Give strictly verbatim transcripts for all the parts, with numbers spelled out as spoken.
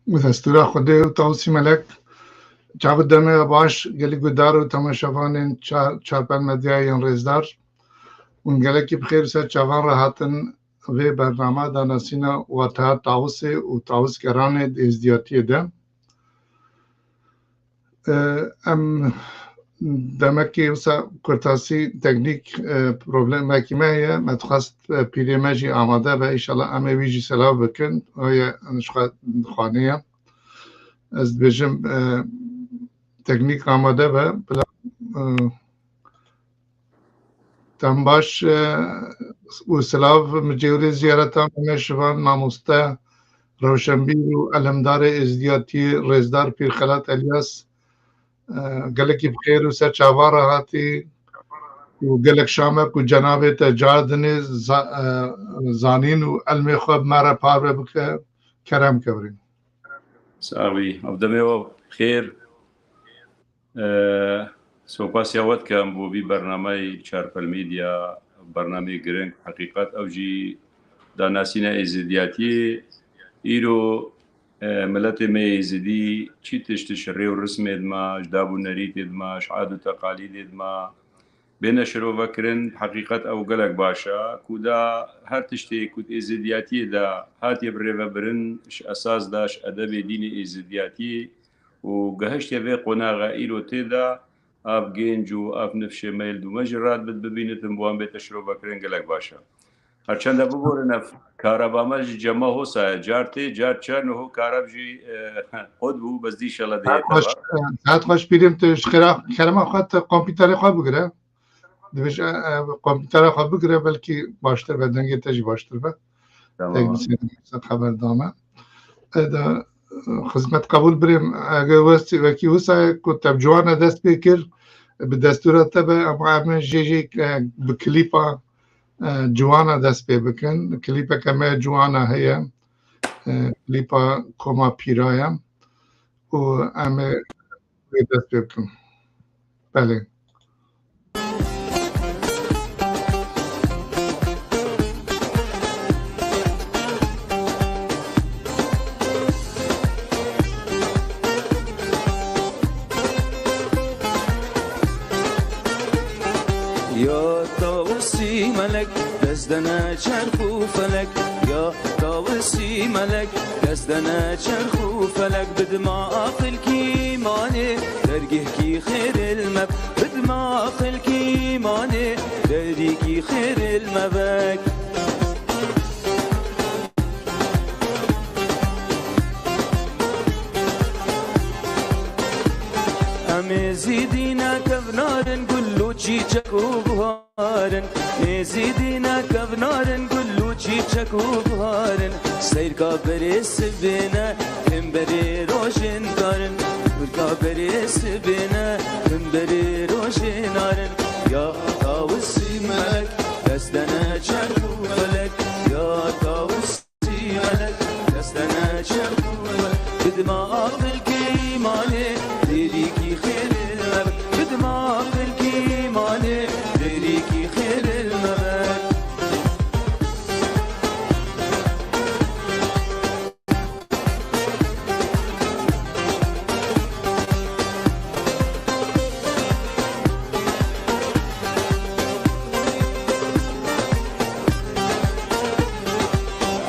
Bi destûra Xwedê û Tawusî Melek, çav û demê baş, gelî guhdar û temaşevanên Ça-, Çarpel Medyayê yên rêzdar. Hûn gelekî bi xêr û ser çavan re hatin vê bernama danasîna wateha Tawusê û tawusgeranê di êzdiyatiyê de. E, em demekê wisa kurtasî teknîk, e, problemekî me heye. Me dixwest, e, pîrê me jî amade be. Înşallah em ê wî jî selav bikin. O ye ji xwe di xanê ye. Ez dibêjim, e, teknîk amade be. Bila, e, Dem baş, e, û silav, min cêwrê ziyareta me şivan mamoste, rewşenbîr û elemdarê êzdiyatiyê rêzdar Pîr Xelat Elyas, e, gelekî bi xêr û ser çava re hatî û gelek şamek û cenabê te car dinê za-, e, zanîn û elmê xwe bi me re parve bike, kerem ke birîn. Sax bî, ev demê we xêr. Eee, sopasiya we dikim bo vî bernameyê Çarpel Media, bernameyê giring, heqîqet ew jî danasîna êzidiyatiyê. Îro, eee, miletê me êzidî çi tişt ji rê û rismê dima, ji dab û nerîtê dima, ji ad û teqalîdê dima bêne şirovekirin, heqîqet ew gelek baş e, ku da her tiştê ku di êzidiyatiyê de hatiye birêvebirin, ji esas de, ji edebê dînê êzidiyatiyê, û gehiştiye vê qonaxe îro tê de, ev gênc û ev nifşê me yê li dû me jî radibit bibînitin, bi wan bête şirovekirin gelek baş e. Her çend e biborin ev kareba me jî cema hosa ye. Car tê, car çe, niho kareb jî, e, qut bû, bes dîşala dê Saet xweş, e, saet xweş pîrim, tu ji xêra kerema xwe tu kompîterê xwe bigire. Dibêje, e, kompîtera xwe bigire, belkî baştir be, dengê te jî baştir be. Tamam. Teknîsyen xeber da me. E, da, e, xizmet qebûl birêm, eger westî wekî wisa ye ku te bi ciwana dest pê kir, bi destûra te be, ama em ê jê jê, e, bi klîpa, e, ciwana dest pê bikin. Klîpeke me ciwana heye, e, klîpa Koma Pîra ye û em ê wê dest pê bikin. Belê. Ya Tawusî Melek, dest dene çerx û felek. Ya Tawusî Melek, dest dene çerx û felek. Bidima aqil kî manê, dergehkî xêril meb. Bidima aqil kî manê, derîkî xêril mevek. Em êzîdî ne kevnarin, gul û çîçek û buhar in. Êzîdî ne kevnarin, gul û çîçek û buhar in. Seyrka berê sibê ne, him berê rojên dar in. Seyrka berê sibê ne, him berê rojên dar in. Ya Tawusî Melek, dest dene çerx û felek. Ya Tawusî Melek, dest dene çerx û felek. Bidima aqil kî manê, derîkî xêril mevek. Bidima aqil kî manê, derîkî xêril mevek.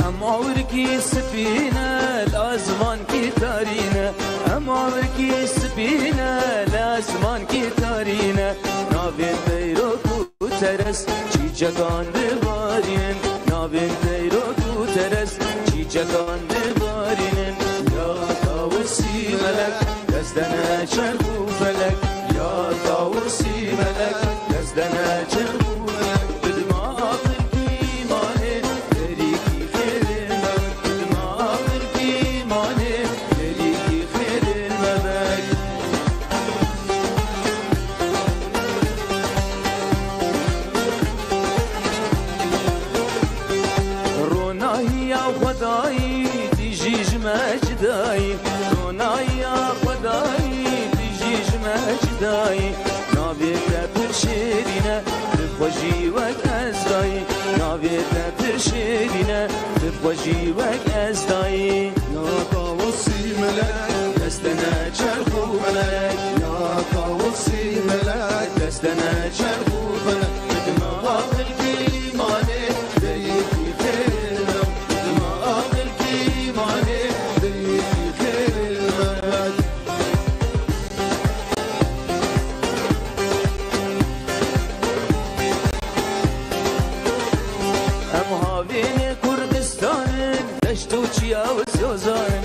Em awirkî spî ne, li ezmankî tarî ne. Em awirkî spî ne, li ezmankî tarî ne. Navên beyrok û teres çîçekan dibarînin. Navên beyrok û teres çîçekan dibarînin. Ya Tawusî Melek, dest dene çerx û felek. Ya Tawusî Melek, dest dene çerx û felek. Bidima aqil kî manê, derîkî xêrê me. Bidima aqil kî manê, derîkî xêrê me. Ronahiya Xwedayî, tu jî ji me cida yî. Ronahiya Xwedayî, tu jî ji me cida yî. Navê te pir şêrîn e, tu bi xwe jî wek ez dayî. Navê te pir şêrîn e, tu bi xwe jî wek ez dayî. Ya Tawusî Destene çerx û felek, ya tawusî melek, destene çerx û felek, dima aqil kîmanê, deyî xêr, dima aqil kîmanê, deyî xêr. Em havînê Kurdistanê, deşt û çiya û sozanin.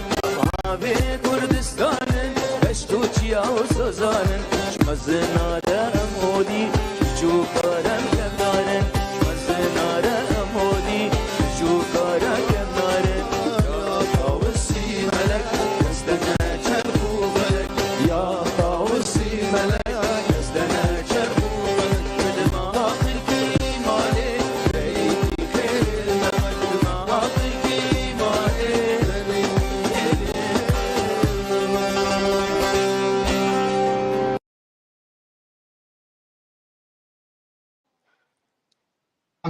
Havê Kurdistanin, deşt û çiya û sozanin. Ji mezina re em odî, ji çûka re em kevnar in. Ji mezina re em odî, ji çûka re em kevnar in. Ya Tawusî melek, destene çerx û felek. Ya Tawusî melek, destene çerx û felek. Dima aqil kîmanê, deyî xêr.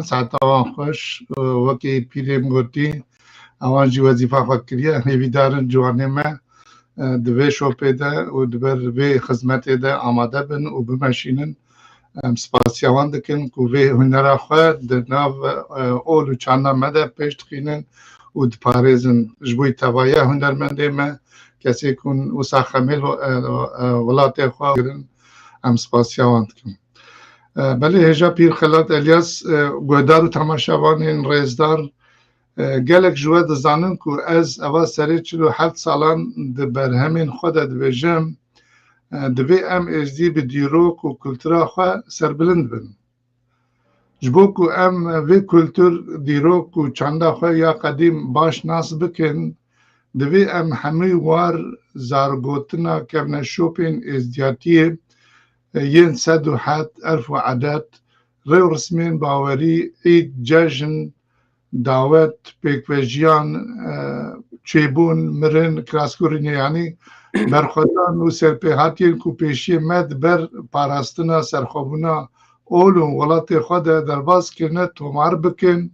Saeta wan xweş, wekî pîrê min gotî, ewan jî wezîfa xwe kiriye. Hêvîdar in ciwanê me, e, di vê şopê de û di ber vê xizmetê de amade bin û bimeşînin. Em spasiya wan dikin ku vê hunera xwe di nav, e, ol û çanda me de pêş dixînin û diparêzin. Ji bo tevahiya hunermendê me, kesê ku wisa xemê li, e, e, welatê xwe girin, em spasiya wan dikin. E, belê hêja Pîr Xelat Elyas, e, guhdar û temaşevanên rêzdar, e, gelek ji we dizanin ku ez eva serê çil û heft salan di berhemên xwe de dibêjim, e, divê em êzdî bi dîrok û kultura xwe serbilind bin. Ji bo ku em vê kultur, dîrok û çanda xwe ya qedîm baş nas bikin, divê em hemû war zargotina kevneşopên êzdiyatiyê, e, yên sed û heft, erf û edet, rêwrismên bawerî, îd, cejn, dawet, pêkvejiyan, e, çêbûn, mirin, kirasgurînê, yanî berxwedan û serpêhatiyên ku pêşiyê me di ber parastina serxwebûna ol û welatê xwe de derbas kirine, tomar bikin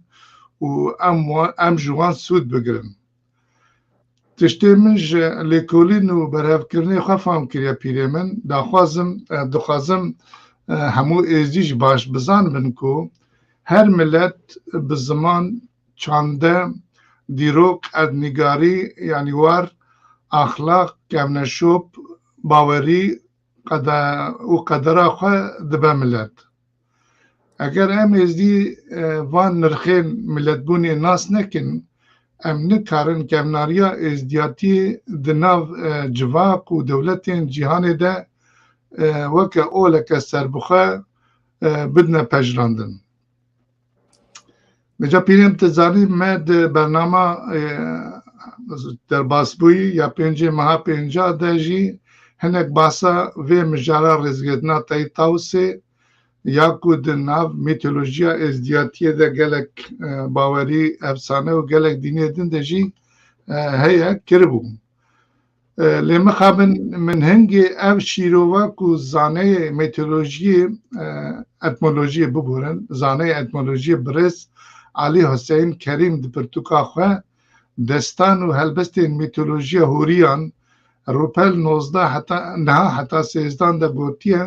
û em wa-, em ji wan sûd bigirin. Tiştê min ji lêkolîn û berhevkirinê xwe fam kiriye pîrê min. Daxwazim, e, dixwazim, e, hemû êzdî jî baş bizanibin ku her milet bi ziman, çande, dîrok, erdnîgarî, yanî war, axlaq, kevneşop, bawerî, qede-, û qedera xwe dibe milet. Eger em êzdî, e, van nirxên miletbûnê nas nekin, em nikarin kevnariya êzdiyatiyê di nav, e, civak û dewletên cîhanê de, e, weke oleke serbixwe, e, bidine pejirandin. Vêca pîrê min, tu zanî, me di bernama, e, derbasbûyî ya pêncê meha pênca de jî hinek basa vê mijara rêzgirtina Teyî Tawusê ya ku di nav mîtolojiya êzdiyatiyê de gelek, e, bawerî, efsane û gelek dînê din de jî, e, heye, kiribû. E, lê mixabin min hingê ev şîrova ku zaneyê mîtolojiyê, e, etmolojiyê, biborin, zaneyê etmolojiyê birêz Alî Huseyîn Kerîm di pirtûka xwe Destan û helbestên mîtolojiya hûriyan, rûpel nozdeh heta, niha heta sêzdan de gotiye,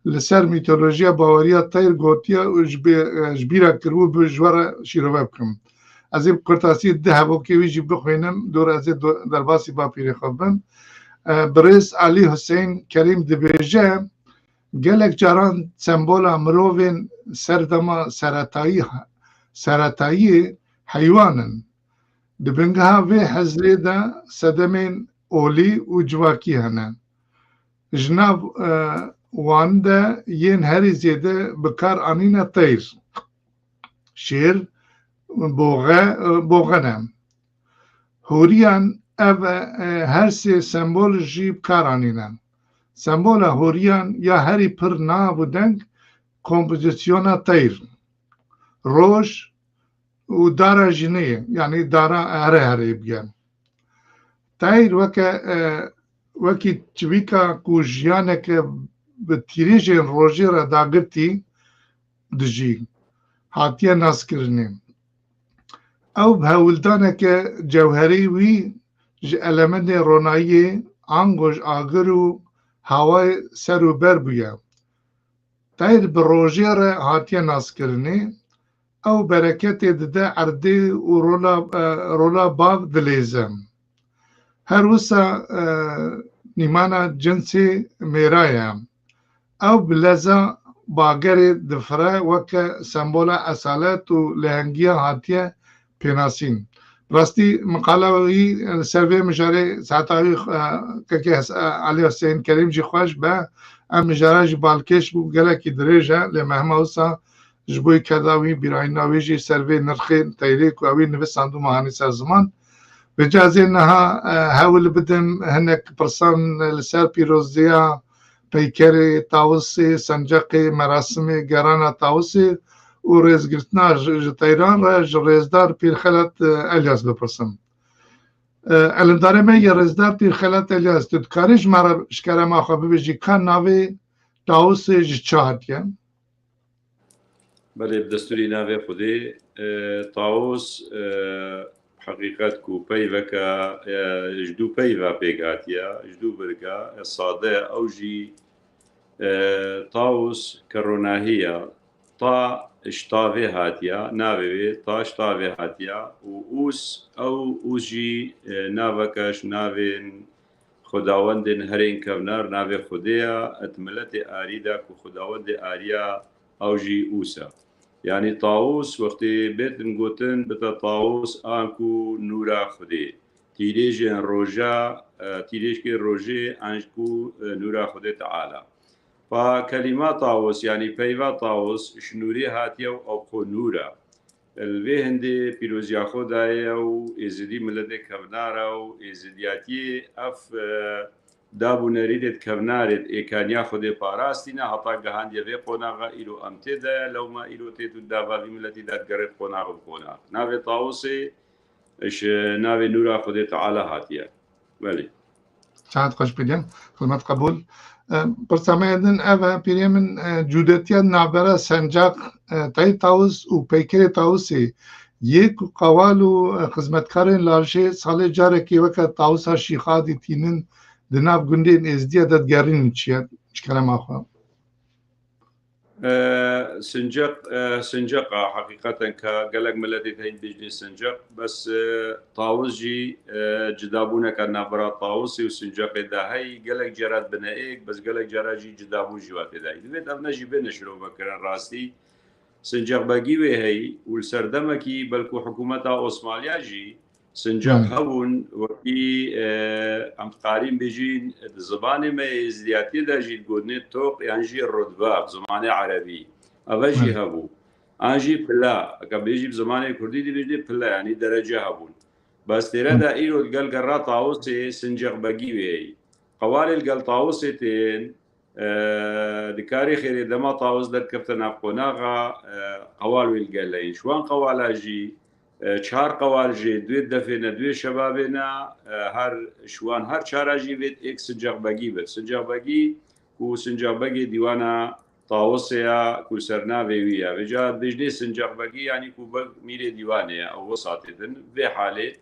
li ser mîtolojiya baweriya teyr gotiye û ji bê-, ji bîra kiribû bi ji we re şîrove bikim. Ez ê bi kurtasî di hevokê wî jî bixwînim, dor ez ê do-, derbasî bapîrê xwe bim. E, birêz Alî Huseyîn Kerîm dibêje, gelek caran sembola mirovên serdema seretayî, seretayî heywan in. Di bingeha vê hezrê de sedemên olî û civakî hene. Ji nav, e, wan de yên herî zêde bi kar anîne teyr, şêr, boxe, e, boxe ne. Hûriyan ev, e, her sê sembol jî bi kar anîne. Sembola hûriyan ya herî pir nav û deng kompozisyona teyr, roj û dara jinê ye, yanî dara here here bûye. Teyr weke, e, wekî çivîka ku jiyaneke bi tîrêjên rojê re dagirtî dijî, hatiye naskirinê. Ew bi hewldaneke cewherî wî ji elemendê ronayiyê ango ji agir û hawayê ser û ber bûye. Teyr bi rojê re hatiye naskirinê. Ew bereketê dide erdê û rola, e, rola bav dilêze. Her wisa, e, nîmana cinsê mêra ye. Ew bi leza bagerê difire, weke sembola esalet û lehengî ya hatiye pênasîn. Rastî, miqala wî li ser vê mijarê saeta wî, e, kekê Hes-, e, Elî Huseyîn Kerîm jî xweş be. Em mijara jî balkêş bû, gelekî dirêj e, lê me hema wisa ji bo keda wî, bîrayîna wî jî ser vê nirxê teyrê ku ew ê nivîsandû me hanî ser ziman. Vêca ez ê niha, e, hewl bidim hinek pirsan li ser pîroziya peykerê Tawusê, senceqê, merasimê gerana Tawusê û rêzgirtina ji, ji teyran re ji rêzdar Pîr Xelat, e, Elyas bipirsim. E, elimdarê me yê rêzdar Pîr Xelat Elyas, tu dikarî ji me re ji kerema xwe bibêjî ka navê Tawusê ji çi hatiye? Belê, bi destûrî navê Xwedê, e, Tawus, e, heqîqet ku peyveke, e, ji du peyva pêk hatiye, ji du birga, e, sade, ew jî, e, Tawus ke ronahî ye, ta ji tavê hatiye, navê wê ta ji tavê hatiye û ûs, ew ûs jî, e, naveke ji navên xwedawendên herên kevnar navê Xwedê ye, et miletê arî de ku xwedawendê arî ye, ew jî ûs e. Yanî Tawus wextê bêtin gotin, bite Tawus an ku nûra Xwedê. Tîrêjên roja, e, tîrêjkê rojê an ku, e, nûra Xwedê Teala. Pa kelîma Tawus, yanî peyva Tawus, ji nûrê hatiye û ew xwe nûr e. Li vê hindê pîroziya xwe daye û Êzidî miletê kevnar e û Êzidiyatiyê ev, e, dab û nerîdê di kevnarê di êkaniya Xwedê parastîne, heta gihandiye vê qonaxa îro em tê de ye, lewma îro tê tu dava vî miletî de digerê di qonax bi qonax. Navê Tawusê ji navê nûra Xwedê Teala hatiye. Belê. Saet xweş bidin, xizmet qebûl. E, pirsa me din ev e, pîrê min, e, cûdetiya navbera Sencaq, e, Teyr Tawus û Peykerê Tawusê yê ku qewal û, e, xizmetkarên lajê salê carekê weke Tawusa Şîxadî tînin di nav gundên Êzdiya de digerînin çi ye? Ji kerema xwe. E, Sinceq, e, Sinceq e, heqîqeten ke gelek miletê heyî dibêjinê Sinceq, bes, e, Tawus jî, e, cidabûneke navbera Tawusê û Sinceqê de heyî, gelek cara dibine êk, bes gelek cara jî cidabûn jî wa tê de heyî. Divêt ev ne jî bêne şirovekirin rastî. Sinceq Begî wê heyî û li ser demekî belkû hikûmeta Osmaliya jî Sinceq Hmm. hebûn, wekî, e, em dikarîn bêjîn, di zimanê me yê Êzidiyatiyê de jî digotinê toq yan jî rutbe, bi zimanê erebî. Eve jî Hmm. hebû. An jî pile, eke bêjî bi zimanê kurdî dibêjinê pile, yanî derece hebûn. Bes têre Hmm. de îro digel gera Tawusê Sinceq Begî wê heyî. Qewalê li gel Tawusê tên, e, dikarê xêrê dema Tawus derkefte nav qonaxa, e, qewal wê li gel heyîn. Ji wan qewala jî, e, çar qewal jê, duê defê ne, duê şebabê ne, e, her ji wan her çara jî vêt êk Sinceq Begî bit. Sinceq Begî ku Sinceq Begê dîwana Tawusê ya ku li ser navê wî ya. Vêca dibêjinê Sinceq Begî, yanî ku beg mîrê dîwanê ye, ew wisa tê din. Vê halê.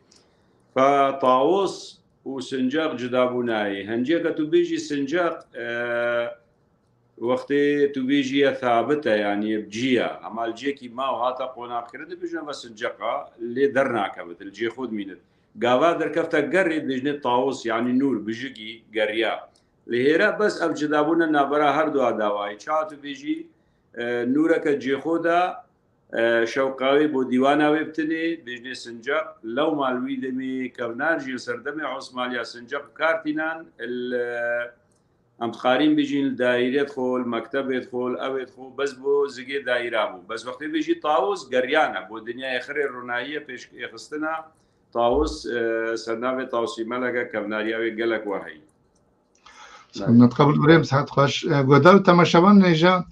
Fe Tawus û Sinceq cida bû nayê. Hinciyeke tu bêjî Sinceq, e, wextê tu bêjî ye thabit e, yanî ye bi cî ye. Hema li cihekî ma û hate qonaxkirin, dibêjin ve Sinceq e, lê dernakevit, li cihê xwe dimînit. Gava derkefte gerê dibêjinê Tawus, yanî nûr, bijikî, geriya. Li hêre bes ev cidabûne navbera her du a dawayî. Çawa tu bêjî, e, nûreke cihê xwe de, e, şewqa wê bo dîwana wê bitinê, bêjinê Sinceq. Lewma li wî demê kevnar jî li ser demê Osmaliya Sinceq bi kar tînan, li, em dixarîn bijîn li daîrê dixwe, li mektebê dixwe, li ewê dixwe, bes bo zigê daîra bû. Bes wextê bêjî Tawus geriyane, bo dinyayê xirê ronahiyê pêşkêxistina Tawus, e, ser navê Tawsî Meleke kevnariya wê gelek we heyî. Selamet qebûl birêm, sihet xweş. E, guhdar û temaşevan nêja,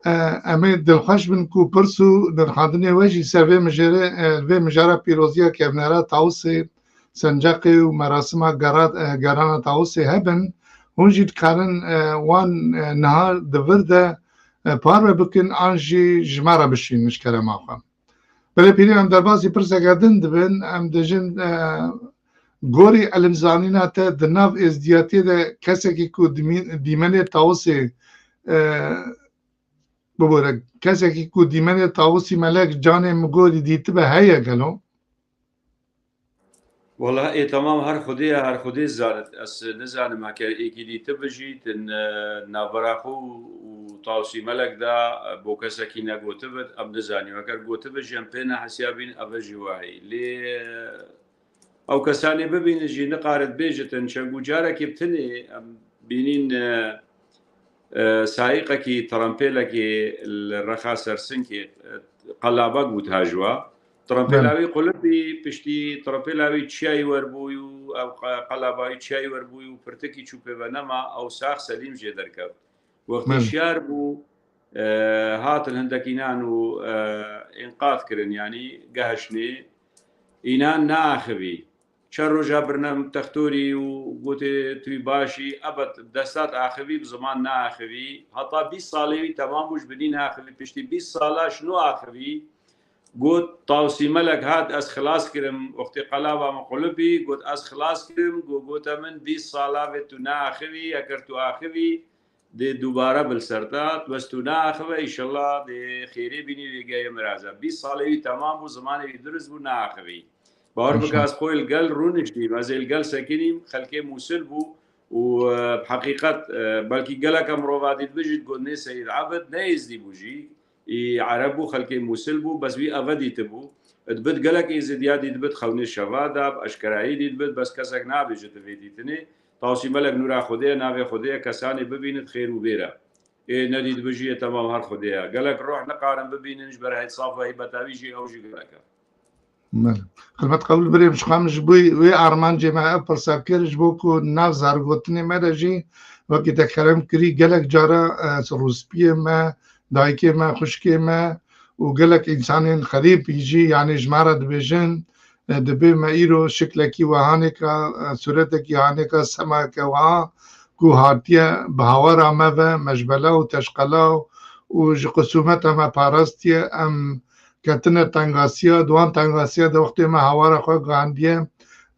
e, em ê dilxweş bin ku pirs û nirxandinê we jî ser vê mijêre, e, vê mijara pîroziya kevnera Tawusê, Senceqê û merasima gera-, e, gerana Tawusê hebin. Hûn jî dikarin, e, wan, e, niha di vir de, e, parve bikin an jî ji me re bişînin ji kerema xwe. Belê pîrê em derbasî pirseke din dibin, em dijin, e, Gorî ilimzanîna te di nav êzdiyatiyê de kesekî ku dimî-, dîmenê Tawusê, e, bibore, kesekî ku dîmenê Tawusî Melek canê min gorî dîtibe heye gelo? Wala ê temam her Xwedê ye, her Xwedê zanit. Ez nizanim heke êkî dî tu bijît, n-, navbera xwe û Tawusî Melek de bo kesekî negotibit, em nizanî. Eger gotibi jî em pê nehesiyabîn, ev jî wahî. Lê ew kesanê bibînin jî niqarit bêjitin. Çend ku carekî bi tinê em bînîn, e, e, sayîqekî, trempêlekî li rexa Sersinkê, e, qelabek bû diha ji wa. Trempêla Belê. wî qulip bî, piştî trempêla wî çiyayî werbûyî û ew qe-, qelaba wî çiyayî werbûyî û pirtikî çû pê ve nema, ew sax selîm jê derkevt. Wextî Belê. şiyar bû, e, hatin hindek înan û, e, înqaz kirin, yanî gehiştnê. Înan neaxivî. Çend roja birine textorî û gotê tu yî baş î, ebed desta diaxivî, bi ziman neaxivî. Heta bîst salê wî temam bû, ji binî neaxivî. Piştî bîst sala ji nû axivî. Got, Tawsî Melek hat, ez xilas kirim. Wextê qelaba min qulip bî, got, ez xilas kirim. Got, gote min, bîst sala vê tu neaxivî, eger tu axivî, dê dubare bil ser te, bes tu neaxive, înşellah dê xêrê bînî, dê gehê miraze. Bîst salê wî temam bû, zimanê wî dirist bû, neaxivî. Bawer bike, Înşallah. ez xwe li gel rûniştîm, ez ê li gel sekinîm, xelkê Mûsil bû û, e, bi heqîqet, e, belkî gelek em rova dî dibijît, got, nê Seyîd Ebid, ne Êzdî bû jî, î Ereb bû, xelkê Mûsil bû, bes wî eve dîtibû. Dibit gelek Êzidiya dî dibit xewnê şeva de, bi eşkerayî dî dibit, bes kesek nabêje tu vê dîtinê. Tawsî Melek nûra Xwedê ye, navê Xwedê ye, kesanê bibînit xêr û bêr e. Ê nedî dibijî yê temam her Xwedê ye. Gelek ruh nikarin bibînin, ji ber heyt saf û heybeta wî jî ew jî gelek e. Belê. Xizmet qebûl birêm, ji xwe em ji bo wê armancê me ev pirsa kir, ji bo ku nav zargotinê me de jî wekî te kerem kirî, gelek cara, e, rûspiyê me, dayikê me, xwişkê me û gelek însanên xerîb jî, yanî ji me re dibêjin, e, dibê me îro şiklekî wiha nêka, e, sûretekî wiha nêka, semeke wiha ku hatiye bi hawara me ve, me ji bela û teşqela û ji qisûmeta me parastiye, em ketine tengasiya, di wan tengasiya de wextê me hawara xwe gihandiye,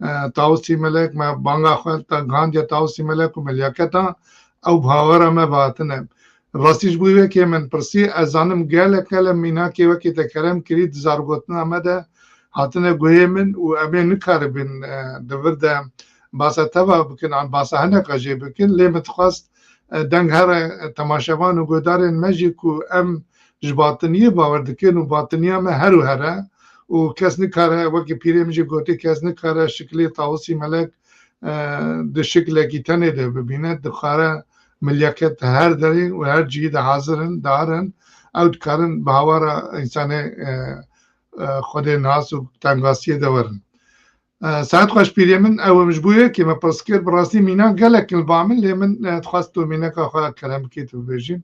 e, Tawusî Melek, me banga xwe ta gihandiye Tawusî Melek û milyaketa ew bi hawara me ve hatine. Rastî ji bo wê yekê min pirsî, ez zanim gelek, gelek mînakê wekî te kerem kirî di zargotina me de hatine guhê min û em ê nikaribin, e, di vir de basa teva bikin, an basa hineka jê bikin, lê min dixwest, e, deng here, e, temaşevan û guhdarên me jî ku em ji batiniyê bawer dikin û batiniya me her û here û kes nikare, wekî pîrê min jî gotî, kes nikare şiklê Tawusî Melek, e, di şiklekî tenê de bibîne, dixware milyaket her derê û her cihî de hazir in, diarin, ew dikarin bi hawara însanê, e, e, Xwedê nas û tengasiyê de werin. E, saet xweş pîrê min, ew em ji bo yekê me pirs kir, bi rastî mînak gelek in li ba min, lê min, e, dixwest tu mîneka xwe kerem bikî tu bibêjî.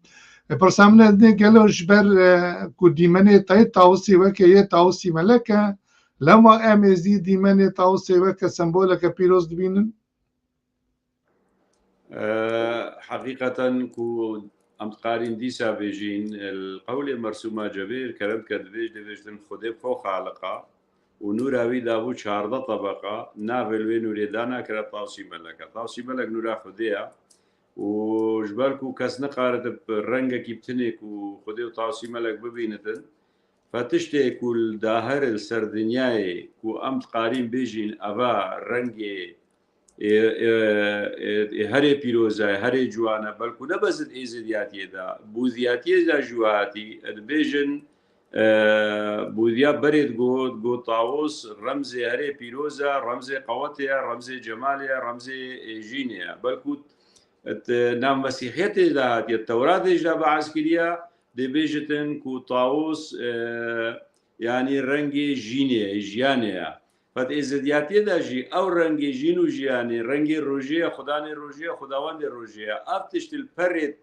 E, pirsa min e, gelo ji ber, e, ku dîmenê te yê Tawusî weke yê Tawusî Melek e, lema em êzî dîmenê Tawusê weke semboleke pîroz dibînin? E, heqîqeten ku em dikarîn dîsa bêjîn, li qewlê Mersûma Cebêr, kerem ke dibêj, dibêjin Xwedê bi xwe xaliqa û nûra wî dabû çardeh tebeqa, navê li wê nûrê dana kire Tawsî Melek e. Tawsî Melek nûra Xwedê ye û ji ber ku kes nikarit bi rengekî bi tinê ku Xwedê û Tawsî Melek bibînitin, fe tiştê ku li dahir li ser dinyayê ku em dikarîn bêjîn eva rengê ê, ê, ê, ê herê pîroz e, herê ciwan e, belkû ne bes di êzidiyatiyê de, bûdiyatiyê de jî hatî, dibêjin, e, bûdiya berê digot, got Tawus, remzê herê pîroz e, remzê qewetê ye, remzê cemalê ye, remzê, e, jînê ye. Belkû di nav Mesîhiyetê de hatiye, Tewratê jî de behs kiriye, dê bêjitin ku Tawus, e, yanî rengê jînê ye, jiyanê ye. Fet êzidiyatiyê de jî ew rengê jîn û jiyanê, rengê rojê ye, xudanê rojê ye, xudawendê rojê ye. Ev tişt li perê,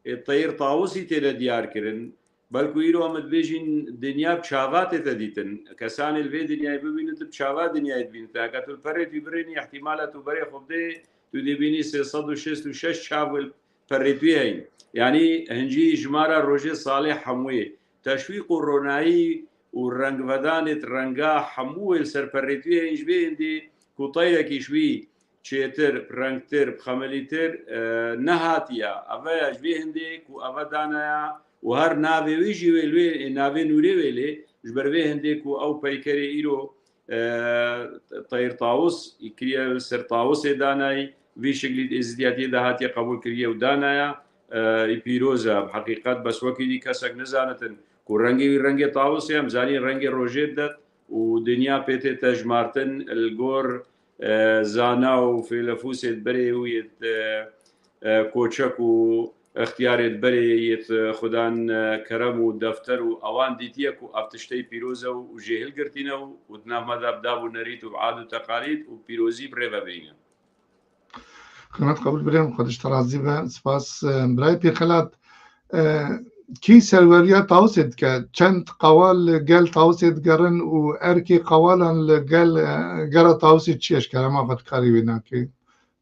e, Teyr Tawusî tê de diyar kirin. Belkû îro em dibêjin dinya bi çava tê te dîtin. Kesanê li vê dinyayê bibînin, tu bi çava dinyayê dibînî. Heke tu li perê tu birênî, ihtimala tu berê xwe bidê, tu dê bînî sê sed û şêst û şeş çav li perê tu heyî. Yanî hincî jimara rojê salê hemûyê. Teşwîq û ronayî û rengvedanê renga hemû wê li ser perê tu heyî, ji vê hindî ku teyrekî ji wî çêtir, bi rengtir, bi xemelîtir, e, nehatiye. Eve ya ji vê hindê ku eve danaya û her navê wî jî wê li wê, navê nûrê wê lê, ji ber vê hindê ku ew peykerê îro, e, teyr tawus kiriye, li ser tawusê danayî, vî şiklî di êzidiyatiyê de hatiye qebûl kiriye û danaya, e, î pîroz e. Bi heqîqet bes wekî dî kesek nizanitin ku rengê wî rengê tawusê ye, em zanîn rengê rojê didet û dinya pê tê tejmartin li gor, e, zana û fêlefûsê di berê û yê, e, e, koçek û extiyarê di berê yê, e, xudan, e, kerem û defter û ewan dîtiye ku ev tiştê pîroz e û, û jê hilgirtîne û, û di nav me de bi dab û nerît û bi ad û teqalîd û pîrozî bi rê ve bîne. Xidmet qebûl birêm, Xwedê ji te razî be. Spas. E, birayê Pîrxelat, e, kî serweriya Tawusê dike? Çend qewal li gel Tawusê digerin û erkê qewalan li gel, e, gera Tawusê çi ye? Ji kerema xwe dikarî wê nakê?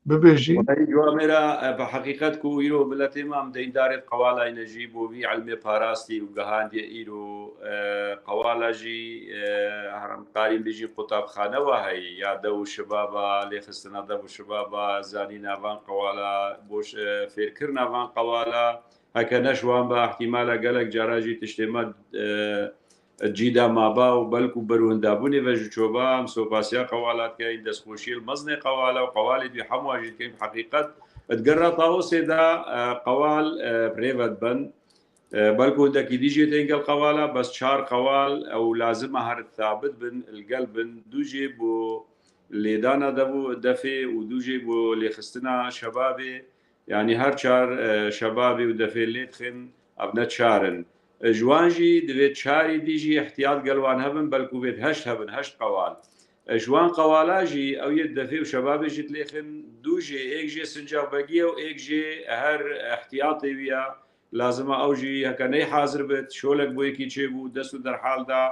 Bibêjî. Wayî ciwamê re, e, bi heqîqet ku îro miletê me em deyndarê qewalay ne jî bo vî ilmê parastî û gehandiye îro, e, qewala jî, e, her em karîn bêjîn qutabxane wa heye, ya dev û şibaba, lêxistina dev û şibaba, zanîna van qewala, boş, e, fêrkirina van qewala, heke ne ji wan be, ihtimala gelek cara jî tiştê me, e, cîda maba û belkû berûhindabûnê ve ji ço ba, em sopasiya qewala dikeyin, destxweşiyê li mezinê qewala û qewalê dî hemû jî dikeyin. Bi heqîqet, di gera Tawusê de, e, qewal, e, rê ve dibin. E, belkû hindekî dî jê tên gel qewala, bes çar qewal ew lazim e her thabit bin, li gel bin, du jê bo lêdana dev û defê û du jê bo lêxistina şebabê. Yanî her çar, e, şebabê û defê lê dixin, ev ne çar in. E, ji wan jî divê çarî dî jî ihtiyat gel wan hebin, belkû vêt heşt hebin, heşt qewal. E, ji wan qewala jî ew yê defê û şebabê jî dilêxin, du jê, êk jê sincabegî ye û êk jê her ihtiyatê wî ye. Lazim e ew jî heke ney hazir bit, şolek bo yekî çêbû, dest û derhal da,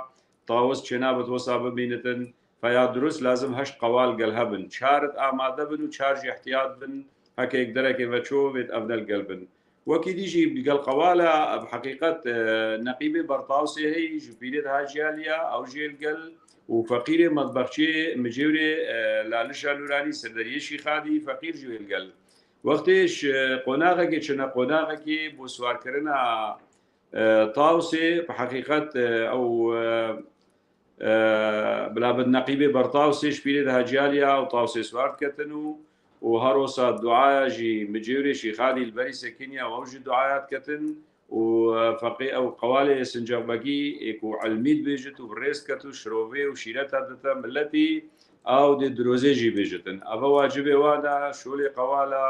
tawus çênabit wisa bimînitin. Feya dirust lazim heşt qewal gel hebin. Çar amade bin û çar jî ihtiyat bin. Heke yek derekê ve ço vêt ev ne li gel bin. Wekî dî jî bi gel qewala, bi heqîqet, e, neqîbê Bertawsê heyî, ji pîrê de haciyaliya, ew jê li gel û feqîrê medbexçiyê Micêwrê, e, Lalişa Nûranî, Serderiyê Şîxadî, feqîr jî wê li gel. Wextê ji qonaxekê çine qonaxekê bo siwarkirina, e, Tawsê, bi heqîqet, e, ew, e, e, bila bi neqîbê Bertawsê ji pîrê de haciyaliya û Tawsê siwar diketin û, û her wisa duaya jî Micêwrê Şîxadî li berî sekiniya û ew jî duaya diketin û, e, feqê ew qewalê sincabekî ê ku ilmî dibêjit û bi rêz ket û şirovê û şîreta dite miletî, ew dê dirozê jî bêjitin. Eve wacibê wan e, şolê qewala,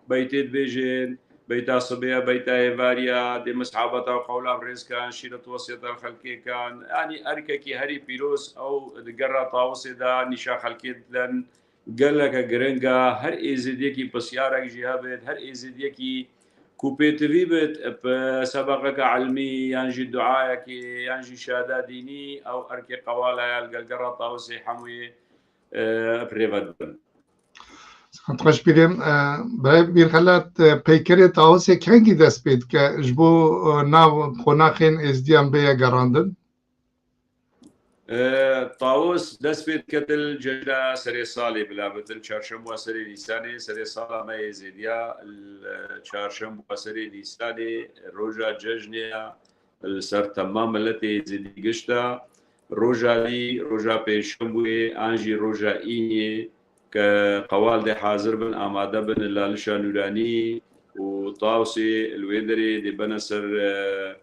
beytê dibêjin, beyta sibê ye, beyta êvarî ye, dê mishabeta û qewla bi rêz kan, şîret wesiyeta li xelkê kan. Yanî erkekî herî pîroz ew di gera Tawusê de nîşa xelkê diden, geleke giring e. Her êzidiyekî pisyarek jî hebit, her êzidiyekî ku pêtivî bit, bi sebeqeke ilmî yan jî duayekê yan jî şada dînî, ew erkê qewala ya li gel gera Tawusê hemûyê, e, bi rê ve dibin. Xweş birêm, e, birayê Pîrxelat, e, peykerê Tawusê kengî dest pê dike ji bo, e, nav qonaxên êzdiyan bêye gerandin? E, Tawus dest pê dike til cejna serê salê bila bitin, çarşemba serê Nîsanê, serê sala me yê zêdiya, li çarşemba serê Nîsanê, roja cejnê ya, li ser temam miletê Êzidî gişta. Roja dî, roja pêşembûyê an jî roja îniyê ke qewal dê hazir bin, amade bin li Lalişa Nûranî û Tawsê li wê derê dê bene ser, e,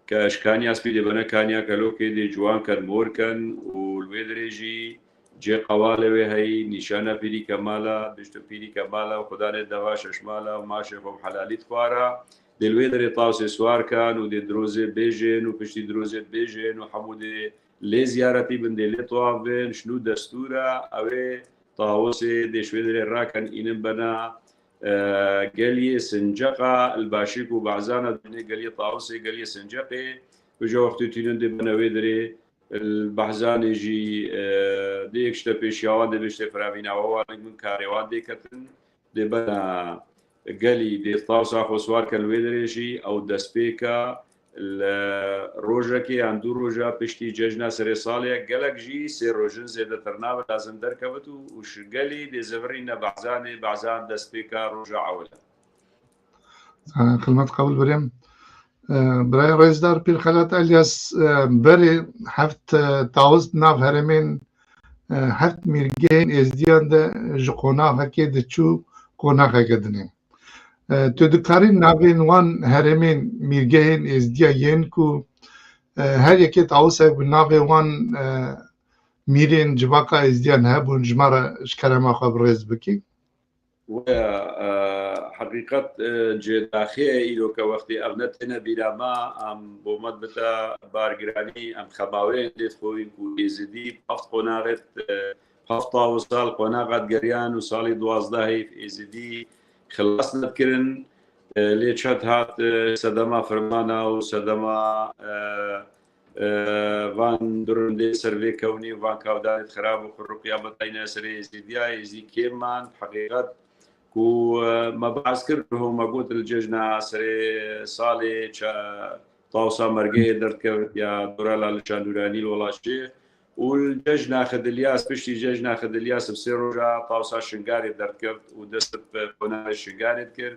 ke ji Kanya Spî dê bene Kanya Kelokê, dê ciwan ken, mor ken û li wê derê jî cê qewalê wê heyî, nîşana Pîrî Kemala, bêjtin Pîrî Kemala û xudanê deva şeşmala û maşê xwe bi helalî dixwara. Dê li wê derê Tawsê siwar kan û dê dirozê bêjin û piştî dirozê bêjin û hemû dê lê ziyaretî bin, dê lê tewaf bin, ji nû destûr e, ew ê Tawusê dê ji wê derê rakin, înin bena, e, geliyê Sinceqa, li başî ku behzana dibîne geliyê Tawusê, geliyê Sinceqê, û ji wextê tînin dê bene wê derê, li behzanê jî, e, dê yek ji te pêşiya wan dê bêjtê firavîna we, wan min karê wan dê ketin. Dê bena gelî, dê Tawsa xwe siwar ke li wê derê jî ew destpêka li rojekê yan du roja piştî cejna serê salê, gelek jî sê rojin zêdetir nabe lazim derkevit û, û ji gelî dê zivirîne behzanê, behzan destpêka roja ewil e. Xilmet qebul birêm. Birayê rêzdar Pîr Xelat Elyas, berê heft tawis di nav herêmên heft mîrgehên êzdiyan de ji qonaxekê diçû qonaxeke dinê. Tu dikarî navên wan herêmên mîrgehên êzdiya yên ku her yekê tawisek bi navê wan mîrên civaka êzdiyan hebûn ji me re ji kerema xwe bi rêz bikî? Waya, e, heqîqet, e, cêdaxê ye îro ke wextê ev ne têne bîra me, em bo me dibite bargiranî, em xemaweyên lê dixwîn ku Êzidî heft qonaxê, e, heft tawisa li qonaxa digeriyan û salî duwazdehê Êzidî xilas nedikirin. E, lê çet hat, e, sedema firmana û sedema, e, e, van durindê ser vê kewnî û van kavdanê xirab û xurriqiya betayne serê Êzîdiya, Êzî kêm man, heqîqet ku, e, me behs kir, ho me got li cejna serê salê ça-, tawsa mergehê derdikevit ya dora Lalişa Nûranî li Welatşêx û li cejna Xidiliyas, piştî cejna Xidiliyas bi sê roja tawsa Şingarê derdikevit û dest bi qonaxê Şingarê dikir.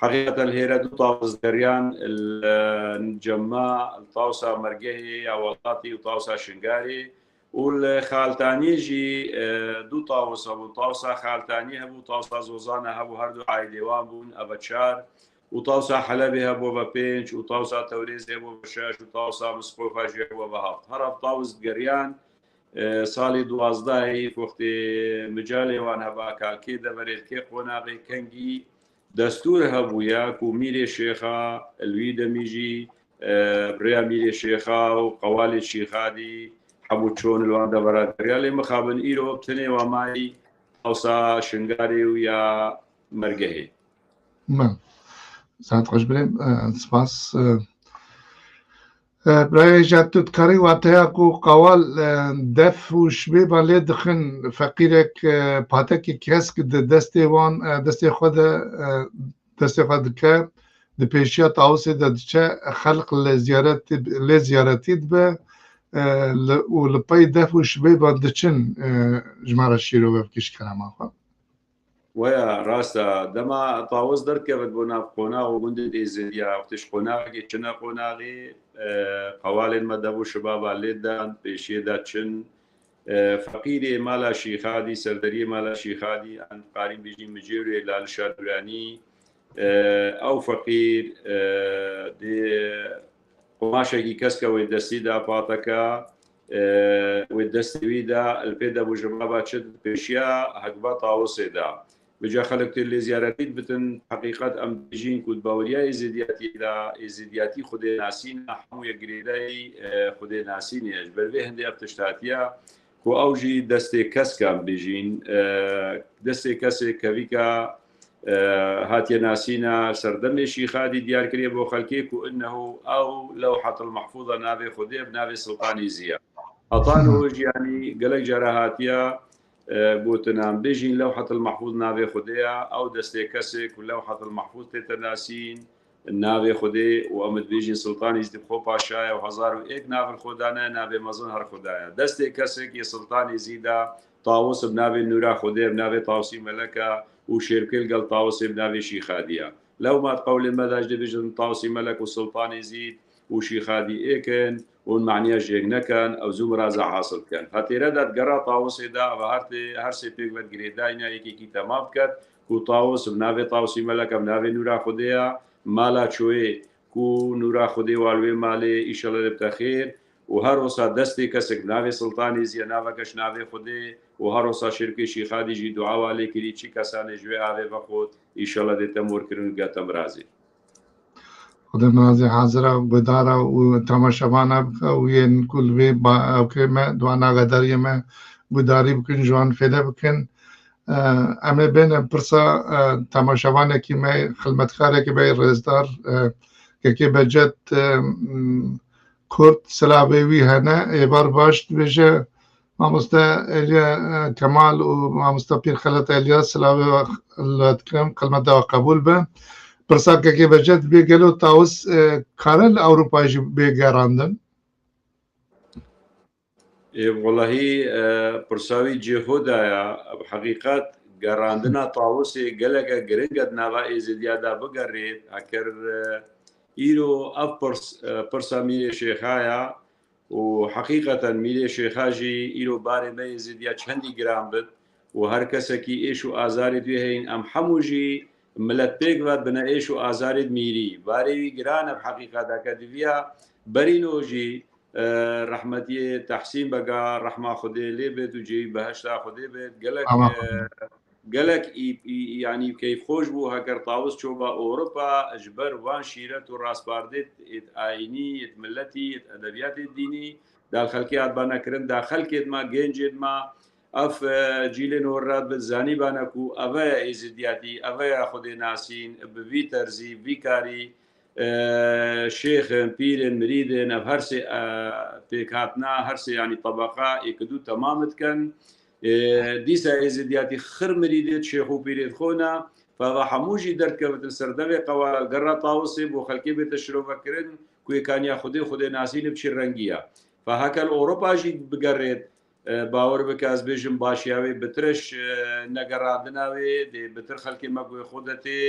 Heqîqeten li hêre du tawis digeriyan, li cema, li tawsa mergehê ya welatî û tawsa Şingarê û li Xaltaniyê jî, e, du tawis hebû. Tawsa Xaltaniyê hebû, tawsa Zozana hebû, her du aîdê wan bûn, eve çar. Û tawsa Helebê hebû, eve pênc, û tawsa Tewrêzê hebû, eve şeş, û tawsa Misqofa jî hebû, eve heft. Her heft tawis digeriyan, e, salê duwazdehê wextê micalê wan heba kalkê deverê dikê qonaxê kengî destûr hebûya ku mîrê şêxa li wî demî jî, e, bi rêya mîrê şêxa û qewalê şîxadî hebû çon li wan devera deriya. Lê mixabin îro tenê wa mayî tawsa Şingarê û ya mergehê. Min. Saet xweş birêm. E, spas. E, Birayê Ejad, tu dikarî wateya ku qewal, e, def û şibêban lê dixin, feqîrek, e, patekê kesk di destê wan, e, destê xwe de, e, destê xwe dike, di pêşiya tawisê de diçe, xelq lê ziyaretî, lê ziyaretî dibe, e, li, û li pey def û şibêban diçin, e, ji me re şîrove bikî ji kerema xwe. Waya, rast e. Dema tawis derdikevit bo nav qonax û gundên Êzidiya, wextê ji qonaxekê çine qonaxê, e, qewalên me dev û şibaba lê dan, pêşiyê de çin. E, feqîrê mala Şîxadî, serderiyê mala Şîxadî, em dikarîn bêjîn micêwrê Lalişa Nûranî, e, ew feqîr, e, dê qumaşekî keske wê destî de pateke, e, wê destê wî de, li pê de bû ji baba çi pêşiya hegba tawisê de. Bi ca xelk tê lê ziyaretî dibitin, heqîqet em dibêjîn ku di baweriya êzidiyatiyê de, êzidiyatî xwedê nasîn e, hemû yek girêdayî, e, xwedê nasînê ye. Ji ber vê hindê ev tişt hatiye ku ew jî destê kesk e, em bêjîn, e, destê kesê kevîka, e, hatiye nasîna serdemê Şîxadî diyar kiriye bo xelkê ku innehu ew Lewhetul Mehfûza navê Xwedê bi navê Siltanî Zî ye. Hetan û jiyanî gelek cara hatiye, e, gotin, em bêjîn Lewhetul Mehfûz navê Xwedê ye, ew destê kesê ku Lewhetul Mehfûz tête nasîn, navê Xwedê û em dibêjin Siltanî Zî xwe paşa ye û hezar û êk nav li xwe dane, navê mezin her Xweda ye. Destê kesek yê Siltanî Zî de tawis bi navê Nûra Xwedê, bi navê Tawsî Melek e û şêrkê li gel tawisê bi navê Şîxadî ye. Lewma di qewlê me de jî dibêjin Tawsî Melek û Siltanî Zî û Şîxadî êk in û maniya jêk nekin, ew zû miraza hasil dikin. Hetêre de digera tawisê de, eva her tê, her sê pêk ve girêdayî ne, yekekî temam diket ku tawis bi navê Tawsî Melek e, bi navê Nûra Xwedê ye, mala çoyê ku Nûra Xwedê wa li wê malê, îşellah lê bite xêr, û her wisa destê kesek bi navê Siltanî Zî ye, naveke ji navê Xwedê, û her wisa şêrkê Şîxadî jî dua wa lê kirî, çi kesanê ji wê avê vexwet, îşellah dê te mor kirin û gete mirazê. Xwedê mirazê hazira, guhdara û temaşevana bike û yên ku li vê ba-, ewkê me, di wan agadariyê me guhdarî bikin, ji wan fêde bikin. E, em ê bêne pirsa, e, temaşevanekî me, xilmetkarekî me rêzdar, e, Kekê Becet, e, m, Kurd, silavê wî hene, êvar baş dibêje. Mamoste Elya, e, Kemal û Mamoste Pîr Xelet Elya, silavê we li dikim, xilmeta we qebûl be. Pirsa kekê Bejet bê gelo Tawis, e, kare li Ewropa jî bê gerandin? Ê, welahî, e, pirsa wî cihê xwe de ya. Bi heqîqet gerandina Tawisê geleke giring e di nava Êzidiya de bigerê. Eger, e, îro ev pirs, e, pirsa Mîrê Şêxa ya û heqîqeten Mîrê Şêxa jî îro barê me Êzidiya çendî giran bit û her kesekî êş û azarê duyê heyîn, em hemû jî milet pêk ve dibine êş û azarê mîrî. Barê wî giran e bi heqîqet, heke diviya berîno jî, e, rehmetiyê Tehsîn Bega, rehma Xwedê lê bêt û cêwî behişta Xwedê bêt. Gelek, Aman e, Xwedê. Gelek î, î, yanî keyfxweş bû, heger Tawis çûba Ewropa, ji ber van şîret û raspardê êt ayînî, êt miletî, êt edebiyatê dînî, da xelkê hatba nekirin, da xelkê dima, gencê dima, ev, e, cîlên hor re bi zanîbane ku eve ye êzidiyatî, eve ye Xwedê nasîn, bi vî terzî, vî karî, e, şêxin, pîrin, mirîdin, ev her sê, e, pêkhatina, her sê, yanî tebeqa êk û du temam dikin. E, dîsa êzidiyatî xir mirîdê şêx û pîrê xwe ne, fa va hemû jî derdkevitin ser devê qewala li gera Tawisê bo xelkê bête şirovekirin, ku yê kaniya Xwedê, Xwedê nasî li bi çi rengî ye. Fa heke li Ewropa jî bigerêt, e, bawer bike, ez bêjim, başiya wê bitir e, negerandina wê, dê bitir xelkê me guhê xwe detê,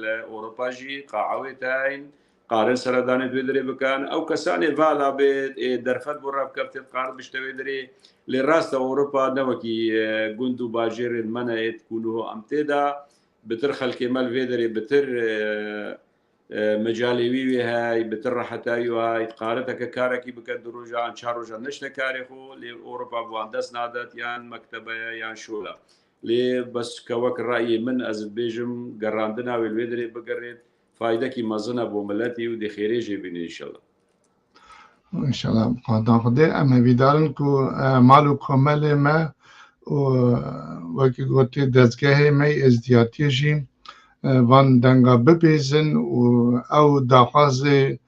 li Ewropa jî qa'a wê tayîn, qarin seredanê wê derê bikin. Ew kesanê vala bê, ê, derfet bo rebkevtê, qarin bişte wê derê. Lê rast e, Ewropa ne wekî, e, gund û bajêrên me ne êt ku niho em tê de. Bitir xelkê me li vê derê bitir, e, e, mecalê wî wê hey, bitir rehetayî wê hey, qariteke karekî bike du roja an çar roja neşte karê xwe, lê Ewropa bi wan dest nadet, yan mektebe ye, yan şol e. Lê bes ke wek rayê min ez dibêjim, gerandina wê li wê derê bigerêt, faydekî mezin e bo miletî û dê xêrê jê bîne înşallah. Înşallah, bi qada Xwedê. Em hevîdar in ku, e, mal û komelê me û, e, wekî gotê dezgehê me yê êzdiyatiyê jî, e, van denga bibêzin û ew daxwazê,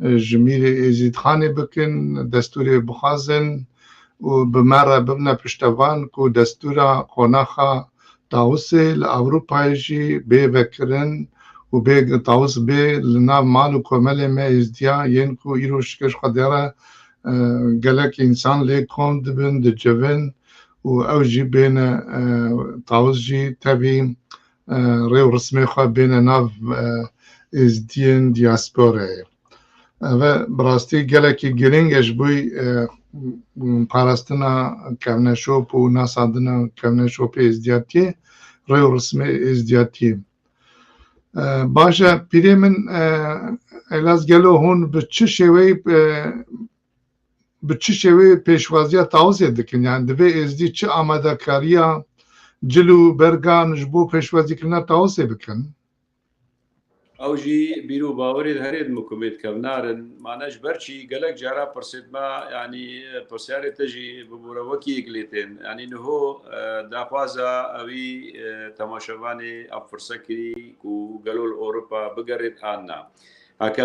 e, ji Mîrê Êzîdxanê bikin, destûrê bixwazin û bi me re bibine piştevan ku destûra qonaxa Tawisê li Ewropayê jî bê vekirin û bê Tawis bê li nav mal û komelê me êzdiya yên ku îro şikeş xwe dere, e, gelek însan lê kom dibin, dicivin û ew jî bêne, e, Tawis jî tevî, e, rê û rismê xwe bêne nav, e, êzdiyên diasporayê. Ev e bi rastî gelekî giring e ji bo, e, parastina kevneşop û nasandina kevneşopê êzdiyatiyê, rê û rismê êzdiyatiyê. E, baş e, pîrê min, e, Elaz, gelo hûn bi çi şêweyî, e, bi çi şêweyî pêşwaziya Tawisê dikin? Yani divê êzdî çi amadekariya cil û bergan ji bo pêşwazîkirina Tawisê bikin? Ew jî bîr û bawerê di herê di mikumê di kevnar in. Mane ji ber çî gelek cara pirsêt me, yanî pirsyarê te jî bibûre wekî yek lê tên. Yanî niho, e, daxwaza ewî, e, temaşevanê ev pirse kirî ku gelo li Ewropa bigerêt an na. Heke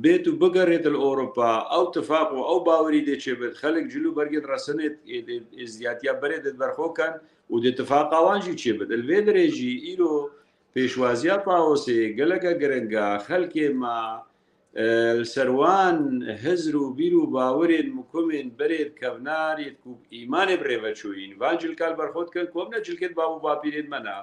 bêt û bigerêt li Ewropa, ew tifaq û ew bawerî dê çêbit, xelk cil û bergên resinê ê, ê, êzdiyatiya berê dê berxwe ken û dê tifaqa wan jî çêbit. Li vê derê jî îro pêşwaziya Tawusê geleke giring e. Xelkê me, e, li ser wan hizr û bîr û bawerên mikumên berê di kevnarê ku îmanê bi rê ve çûyîn. Van cilka li ber xwe dikin ku em ne cilkê di bav û bapîrên me ne.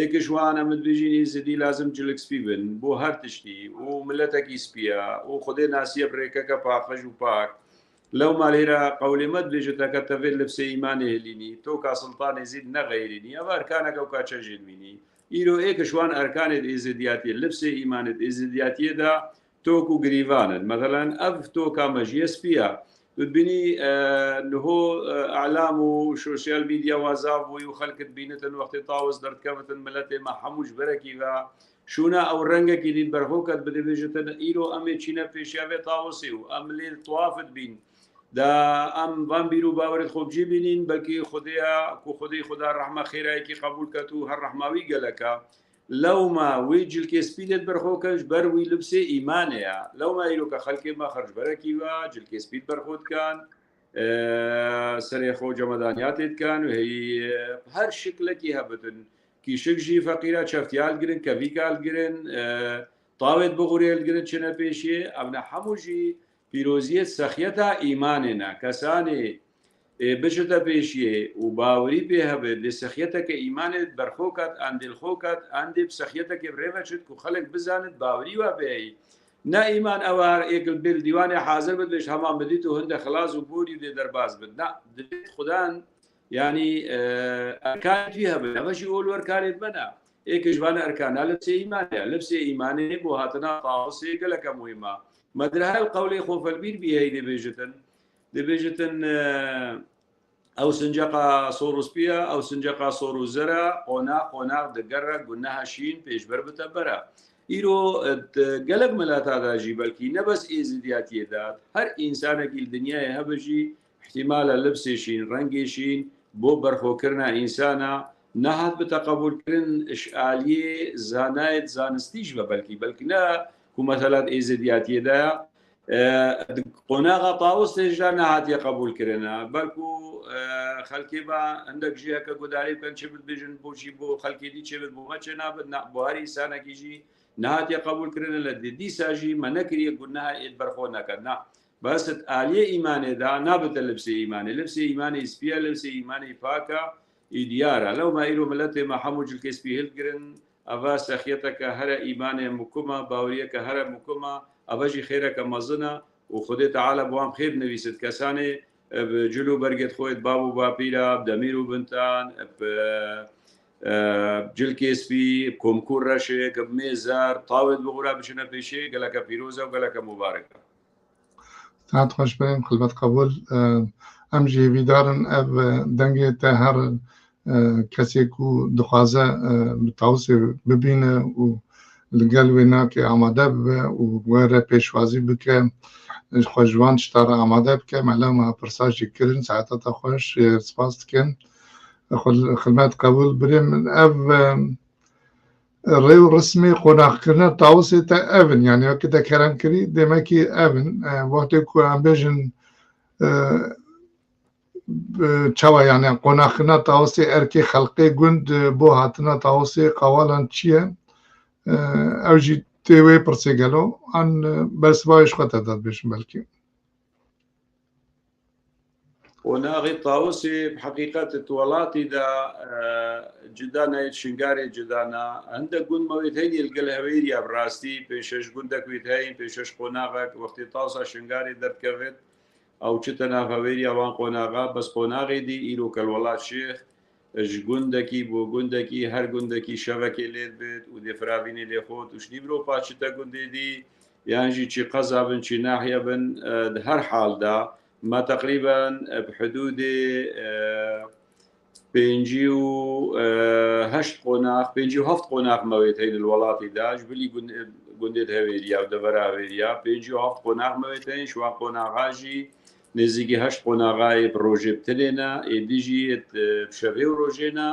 Êk ji wan em dibêjin Êzidî lazim cilik spî bin bo her tiştî û miletekî spî ye û Xwedê nasiye bi rêkeke paqij û pak. Lewma lêra qewlê me dibêje, te ke tevê lifsê îmanê hilînî, toka Siltan Êzîd neqeyrînî. Ev erkanek ewka çend jê dimînî. Îro êk ji wan erkanê di êzidiyatiyê, lifsê îmanê di êzidiyatiyê de tok û girîvan in. Meselen, ev toka me jî ye spî ye. Tu dibînî, e, niho, e, elam û sosyal medya wa zaf bûyî û xelk dibînitin, wextê Tawus derdikevitin, miletê me hemû ji berekî ve şûna ew rengekî dî berxwe ket, bidê bêjitin, îro em ê çîne pêşiya vê Tawusê û em lê di tawaf dibîn. Da em van bîr û bawerê xwe bi cî bînîn, belkî Xwedê ya ku Xwedê Xweda rehma xêrayekî qebûl ket û her rehma wî gelek e. Lewma wî cilkê spî dê berxwe kin, ji ber wî libsê îmanê ye. Lewma îro ke xelkê me xerc berekî ve, cilkê spî berxwe dikin, e, serê xwe cemedaniyatê dikin û heyî, e, her şiklekî hebitin. Kîşik jî feqîra çeftî al girin, kevîk al girin, e, tawêt bixûrê hildigirin çine pêşiyê, ev ne hemû jî pîroziyê sexiyeta îmanê ne. Kesanê ê biçite pêşiyê û bawerî pê hebe, lê sexiyeteke îmanê berxwe kat, an dêl xwe kat, an dê bi sexiyeteke bi rê ve çit ku xelk bizanit, bawerî we pê heyî. Ne îman ew e her êk li bêl dîwanê hazir bit, bêjt, hema min dît û hinde xilas û borî û dê derbas bit. Na, divêt xudan, yanî, e, erkanê wî hebin. Ev jî ol wer karê me ne. Êk ji van erkana libsê îmanê ye. Libsê îmanê bo hatina tawusê geleke muhîm e. Me dirhayê qewlê xwe felbîr bî hey dibêjitin. Dibêjitin, e, ew sinceqa sor û spî ye, ew sinceqa sor û zer e, qonax, qonax digere, guneha şîn pêşber bite bere. Îro, e, di gelek mileta de jî belkî ne bes êzidiyatiyê de, her însanekî li dinyayê hebe jî, îhtîmal e libsê şîn, rengê şîn, bo berxwekirina însana, nehat bite qebûlkirin ji aliyê zanayê zanistî jî ve belkî, belkî ne ku mesela di êzidiyatiyê de ye, e, di qonaxa tawusê jî de nehatiye qebûlkirine. Belkû, e, xelkê ve hindek jî heke gudarî bikin, çi bibêjin, bo jî bo xelkê dî çêbit, bo me çênabit, na, bo her însanekî jî nehatiye qebûlkirine, lê dî-, dîsa jî me nekiriye ku neha êd berxwe neke. Na, bes di aliyê îmanê de nabite libsê îmanê. Libsê îmanê spî ye, libsê îmanê pak e, ê diyar e. Lewma îro miletê me hemû cilkê spî hildigirin, eva sexiyeteke here îmanê mukim e, baweriyeke here mukim e, eva jî xêreke mezin e û Xwedê Teala bi wan xêr binivîsit. Kesanê, e, bi cil û bergê xwe, bi bav û bapîra, bi demîr û bintan, bi, e, cilkê spî, bi komkûr reşê, bi mê zer, tawêt bixûra biçine pêşê, geleke pîroz e û geleke mubarek e. Saet xweş be, xilwet qebûl. E, em jî hêvîdar in ev, e, dengê te her, e, kesê ku dixwaze, e, bi tawusê bibîne û li gel wê nakê amade bibe û were pêşwazî bike, xwe ji van tişta re amade bike. Mela me pirsa jî kirin, saeta te xweş, e, spas dikin. Xil-, xilwet qebûl. Birê min, ev, e, rê û rismê qonaxkirina tawusê te ev in, yanî wekî te kerem kirî, demekî ev in. E, wextê ku em bêjin, e, e, çawa, yanî qonaxkirina tawusê erkê xelqê gund, e, bo hatina tawusê qawalan çi ye? E, ew jî tê wê pirsê gelo, an, e, bersiva wê ji xwe te dadibêjin belkî. Qonaxê tawusê bi heqîqet di welatî de, e, cida nayê, Şingarê cida na. Hindek gund me wê heyî li gel Hewêrî ya, bi rastî pênc şeş gundek wê heyî, pênc şeş qonaxek, wextê tawsa Şingarê derdikevit, ew çite nav Hewêrî ya wan qonaxa, bes qonaxê dî îro ke li Welat Şêx, ji gundekî bo gundekî, her gundekî şevekê lê dibit û dê firavînê lê xwet û ji nîvro paş çite gundê dî, yan jî çi qeza bin, çi nahiye bin, e, di her hal de me teqrîben, e, bi hidûdê, e, pêncî û, e, heşt qonax, pêncî û heft qonax me wê heyî li welatî de, ji bilî gund-, gundê di Hewêrî ya û devera Hewêrî ya, pêncî û heft qonax me wê heyî, ji wan qonaxa jî nêzîkî heşt qonaxayê bi rojê bi tinê ne, êdî jî, e, bi şevê û rojê ne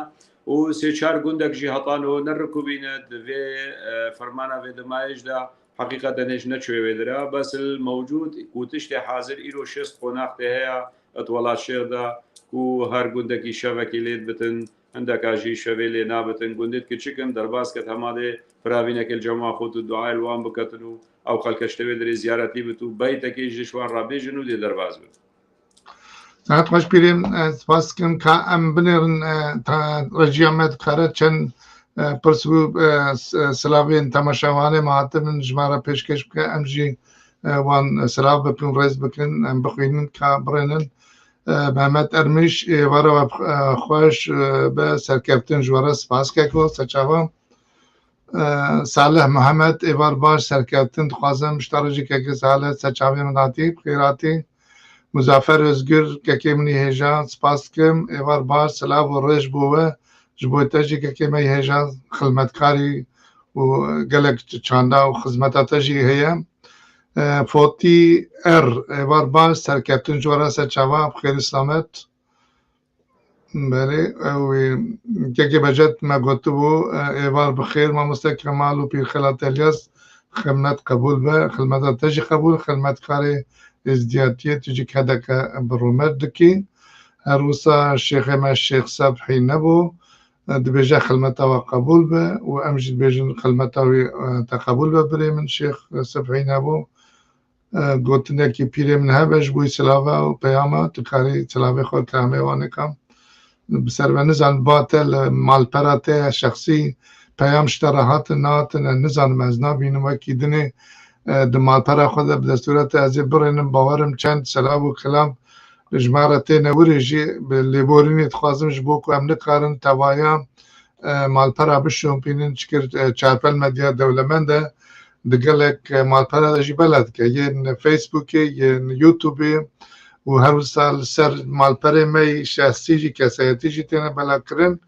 û sê çar gundek jî heta niho nerikubîne di vê, e, fermana vê dimayê jî de heqîqeten hêj neçûye wê dira. Bes il mewcûd ku tiştê hazir îro şêst qonax tê heye et Welat Şêx de ku her gundekî şevekî lê dibitin, hindeka jî şevê lê nabitin. Gundêt kiçik in, derbas ket hema dê firavînekê li cema xwe tu duayê li wan biketin û ew xelke ji tevê dirê ziyaretî bit û beytekê ji şwan re bêjin û dê derbas bin. Saet xweş pîrê, e, spas dikim ka em binêrin, e, ta rejiya me dikare çend, e, pirs û, e, s-, e, silavên temaşevanê me hatibin ji me re pêşkêş bike, em jî, e, wan silav bikin, rêz bikin, em bixwînin ka birênin. E, Mehmet Ermiş, êvara we, e, xweş, e, be, serkeftin ji we re, spas keko, serçava. E, Salih Muhammed, êvar baş, serkeftin dixwazim, ji te re jî kekê Salih, serçavê min hatî, bi xêr hatî. Muzafer Özgür, kekê min î hêja, spas dikim, êvar baş, silav û rêz bo we, ji bo te jî kekê me î hêja, xizmetkarî û gelek çanda û xizmeta te jî heye. E, Fotî Er, êvar baş, serkeftin ji we re, serçava, bi xêr û selamet. Belê, ew ê, kekê Bejet me gotibû, e, êvar bi xêr, mamoste Kemal û Pîrxelat Elyas, xilmet qebûl be, xilmeta te jî qebûl, xilmetkarê êzdiyatiyê tu jî kedeke bi rûmet dikî. Her wisa şêxê me Şêx Sebhî nebû, e, dibêje xilmeta we qebûl be û em jî dibêjin xilmeta wî, e, te qebûl be birê min Şêx Sibhî Nebo. E, gotinekî pîrê min hebe ji bo silava û peyama, tu karî silavê xwe kilamê wan êka. Bi ser ve nizan ba te li malpera te ya şexsî peyam ji te re hatin, nehatin, ez nizanim, ez nabînim wekî dinê, e, di malpera xwe de bi destûra te ez ê birênim, bawerim çend silav û kilam ji me re têne wirê jî bi lêborînê dixwazim ji bo ku em nikarin tevaya, e, malpera bişopînin, çikir, e, çarpel medya dewlemend e, di gelek, e, malpera de jî bela dike. Yên Facebookê, yên YouTubeê û her wisa li ser malperê me yî şexsî jî, kesayetî jî têne bela kirin.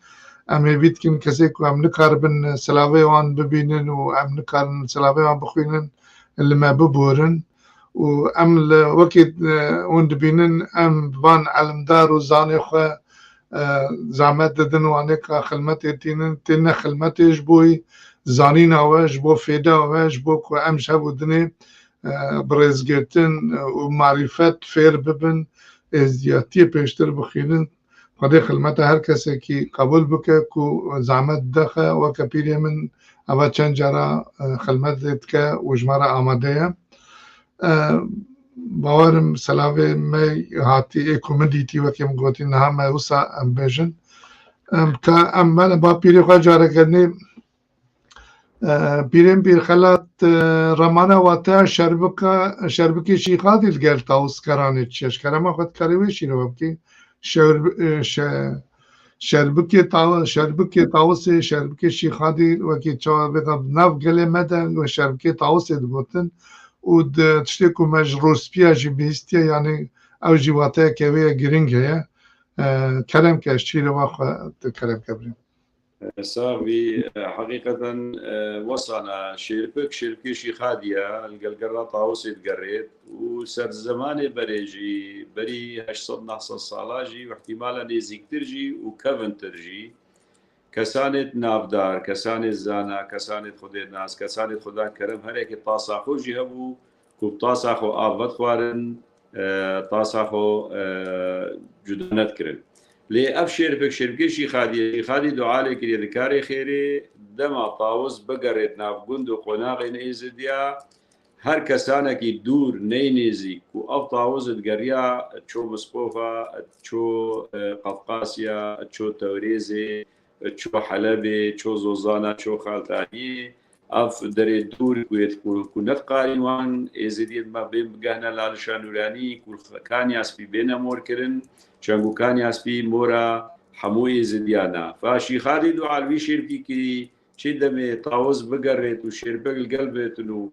Em hêvî dikin kesê ku em nikaribin silavê wan bibînin û em nikarin silavê wan bixwînin, li me biborin. Û em li wekî, e, hûn dibînin, em van elimdar û zanê xwe, e, zehmet didin wanê ka xilmetê tînin, têne xilmetê ji bo zanîna we, ji bo fêda we, ji bo ku em ji hev û dinê, e, bi rêzgirtin, e, û marîfet fêr bibin, êzdiyatiyê pêştir bixînin. Xwedê xilmeta her kesekî qebûl bike ku zehmet didexe, weke pîrê min eva çend cara, e, xilmet lê dike û ji me re amade ye. E, bawerim selavê me hatî, ê ku min dîtî, wekî min gotî, niha me wisa em bêjin. Em ka em bene ba pîrê xwe careke nê, e, pîrên pîr Xelat, e, remana wate şerbika, şerbikê Şîxadî li gel Tawus Keranê çi ye? Ji kerema xwe dikarî wê şîrove bikî. Şer-, e, şe-, şerbikê Taw-, şerbikê Tawusê, şerbikê Şîxadî wekî çawa bêta nav gelê me de, we şerbikê Tawusê digotin û di tiştê ku me ji rûspiya jî bihîstiye, yanî ew jî wateyeke wê ye, girîng heye. E, kerem ke, şîrova xwe tu kerem ke birî. Sax bî, e, heqîqeten, e, wesana şêrpik, şêrpikê Şîxadî ye, li gel gerra Tawusê digerêt û ser zemanê berê jî, berî heşt sed neh sed sala jî û ihtimala nêzîktir jî û kevintir jî, kesanêt navdar, kesanêt zana, kesanêt xwedênas, kesanêt xwedan kerem, hereke tasa xwe jî hebû, ku bi tasa xwe av vedixwarin, e, tasa xwe, e, cuda nedikirin. Lê ev şêrpik, şêrpikê Şîxadiyê, Şîxadî dua lê kiriye, dikarê xêrê, dema tawuz bigerêt nav gund û qonaxên Êzidiya, her kesanekî dûr ney nêzîk ku ev tawuz digeriya ço Misqofa, ço, e, Qafqasya, ço Tewrêzê, ço Helebê, ço Zozana, ço Xaltaniyê, ev derê dûr ku yê ku, ku nediqarîn wan Êzidiyên me bên bigehne Lalişa Nûranî, ku Kanya Spî bêne mor kirin, çend ku Kanya Spî mora hemû Êzidiyan e. Fa Şîxadî dua li vî şêrpî kirî, çi demê tawuz bigerêt û şêrpik li gel bêtin û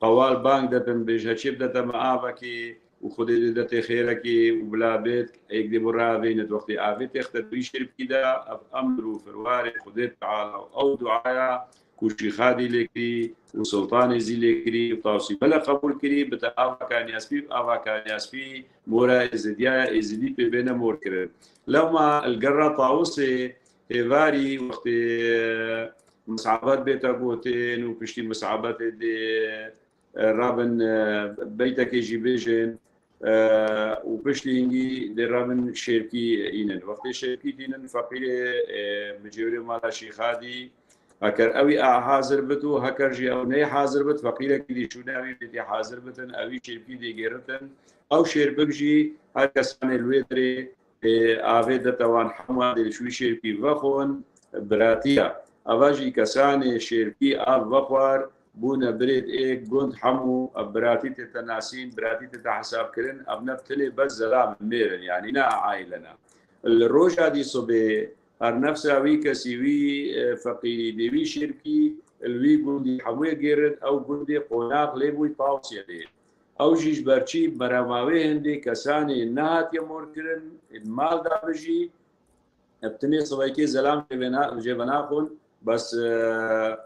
qewal bang detin, bêje çê bidete me avekê û Xwedê dê detê xêrekê û bila bêt, êk dê bo reavênit wextê avê têxte di wî şêrpî de, ev emr û firwarê Xwedê Teala û ew duaya ku Şîxadî lê kirî û Sultanê zî lê kirî û Tawsî Mele qebûl kirî, bite ava Kanyaspî, ava Kanyaspî mora Êzidiya ye, Êzidî pê bêne mor kirin. Lewma li gerra Tawusê hêvarî wextê, e, misabet bête gotin û piştî misabetê dê, e, rabin, e, beytekê jî bêjin, e, û piştî hingî dê rabin şêrkî înin. Wextê şêrkî tînin feqîrê, e, micêwirê mala Şîxadî, heker ewî a hazir bit û heker jî ew ney hazir bit, feqîrekî dî şûne ewî bêtî hazir bitin, ewî şêrkî dê gêritin. Ew şêrpik jî her kesanê li wê derê, e, avê dete wan hemû dê ji wî şêrkî vexwin, biratiya. Eva jî kesanê şêrkî av vexwar, bûne birêt ê gund hemû, ev biratî tête nasîn, biratî tête hesabkirin, ev ne bi tilê bes zelam mêr in, yanî ne aîle ne. Li roja dî sibê her nefsa wî kesî wî, e, feqîrî dê wî şêrkî li wî gundî hemûyê gêrit, ew gundê qonax lê bûyî Tawsiyê dê. Ew jî ji ber çî berema wê hindê kesanê nehatiye morkirin, ên mal da bijî, ev tinê sibekê zelam jê vena-, jê venaxwin, bes, e,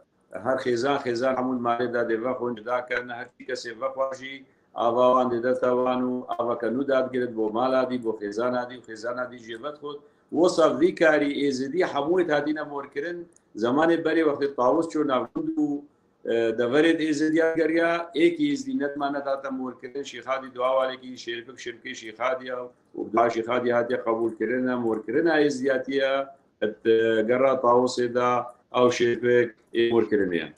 her xêzan xêzan hemû li malê de dê vexwin, cida kerin, her çi kesê vexwa jî, ava wan dê dete wan û aveke nû dadgirit bo mala dî, bo xêzana dî û xêzana dî jê vedixwit. Wisa vî karî Êzidî hemûyê hatîne morkirin, zemanê berê wextê Tawus çû navgund û e, deverê di Êzidiya geriya, êkî Êzidî netma nedate morkirin, Şîxadî dua walekî şêrpik şêrpikê Şîxadî ye û dua Şîxadî hatiye qebûlkirine, morkirina Êzidiyatî ye di gera Tawusê de ew şêpik ê mûr kirine.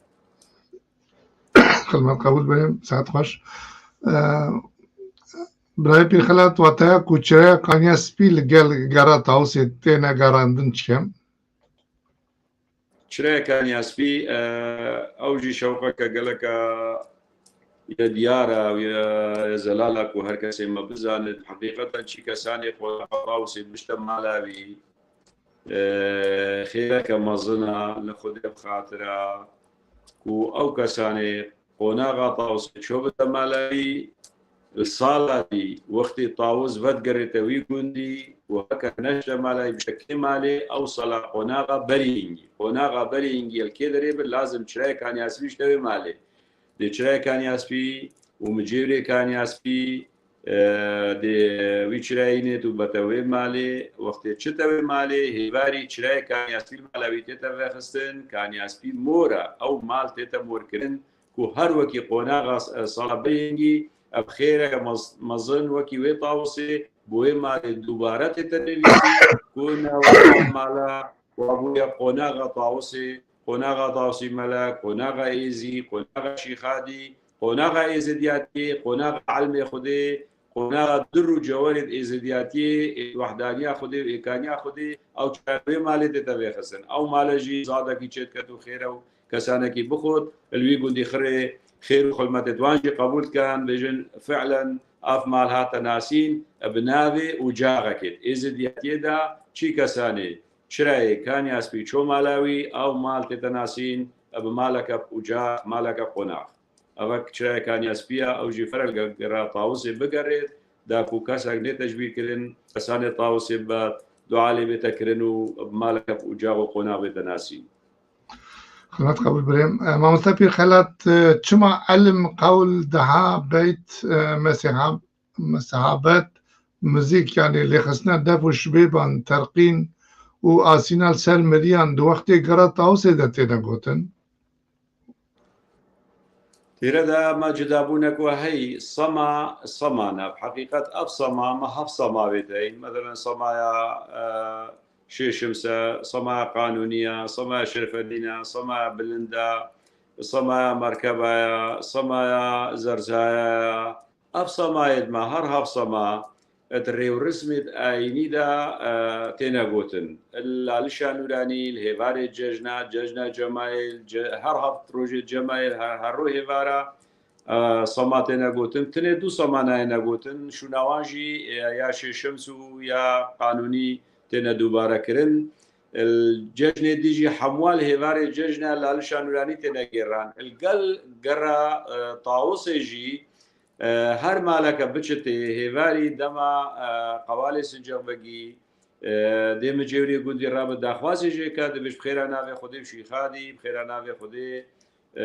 Xilmet qebûl bikim, saet xweş. E, Birayê Pîrxelat, wateya ku çireya Kaniya Spî li gel gera Tawusê têne gerandin çi ye? Çireya Kaniya Spî, e, ew jî şewqeke geleke ye diyar e û ye, ye zelal e ku her kesê me bizanit. Heqîqeten çi kesanê qonaxa Tawusê bişte mala wî, e, xêreke mezin e li Xwedê bi xatir e ku ew kesanê qonaxa Tawusê ço bide mala wî, li sala dî wextê Tawus vedigirête wî gundî û heke neşte mala wî bişte kê malê, ew sala qonaxa berî hingî. Qonaxa berî hingî li kê derê bi, lazim çirayê Kaniya Spî bişte wê malê. Dê çirayê Kaniya Spî û micêvrê Kaniya Spî, e, dê wî çirayî nêt û bete wê malê. Wextê çite wê malê, hêvarî çirayê Kaniya Spî li mala wî tête vexistin, Kaniya Spî mor e, ew mal tête morkirin ku her wekî qonaxa, e, sala berî hingî, ev xêreke mez-, mezin wekî wê Tawusê bo wê malê dubare tête nivîsî ku ne weke mala wa bûye qonaxa Tawusê, qonaxa Tawusî Melek, qonaxa Êzî, qonaxa Şîxadî, qonaxa Êzidiyatiyê, qonaxa Ilmê Xwedê, qonaxa dir û cewerêd Êzidiyatiyê, ê wehdaniya Xwedê û êkaniya Xwedê, ew çar wê malê tête vêxistin. Ew male jî zadekî çêdiket û xêr e û kesanekî bixwit, li wî gundî xirê xêr û xilmetê wan jî qebûl dikin, bêjin, fi'len, ev mal hate nasîn, bi navê ocaxekê, Êzidiyatiyê de çi kesanê, çirayê Kaniya Spî ço mala wî, ew mal tête nasîn, bi maleke bi ocax, maleke bi qonax. Ev çirayê Kaniya Spî ye, ew jî fere li gera Tawusê bigerêt, da ku kesek nê tecbîr kirin, kesanê Tawusê bi dua lê bête kirin û bi maleke bi ocax û qonax bête nasîn. Xizmet qebûl birêm. E, mamoste Pîr Xelat, e, çima ilm, qewl, deha, beyt, e, mesêha-, mesehabet, muzîk, yanî lêxistina def û şibêban, terqîn û asîna li ser miriyan di wextê gera Tawusê de têne gotin? Têre de me cudabûnek we heyî, sema, sema ne. Bi heqîqet ev sema, me heft sema vê deyin. Meselen semaya, e, Şêşims e, semaya Qanûnî ye, semaya Şerfedîn e, semaya Bilind e, semaya Merkeba ye, semaya Zerzaya ye. Ev semayê me, her heft sema, di rêwrismê di ayînî de, e, têne gotin. Li Lalişa Nûranî, li hêvarê cejna, cejna Cemayê, ce-, her heft rojê Cemayê, her, her roj hêvara, e, sema têne gotin. Tenê du sema nayêne gotin. Şûna wan jî, e, ya Şêşims û ya Qanûnî têne dubare kirin. Li cejnê dî jî hemû li hêvarê cejna Lalişa Nûranî têne gêran. Li gel gera, e, Tawusê jî, e, her maleke biçitê hêvarî dema, e, qewalê Sincexbegî, e, dê micêwrê gundî re bi daxwazê jê ke, dibêj bi xêra navê Xwedê û Şîxadî, bi xêra navê Xwedê, e,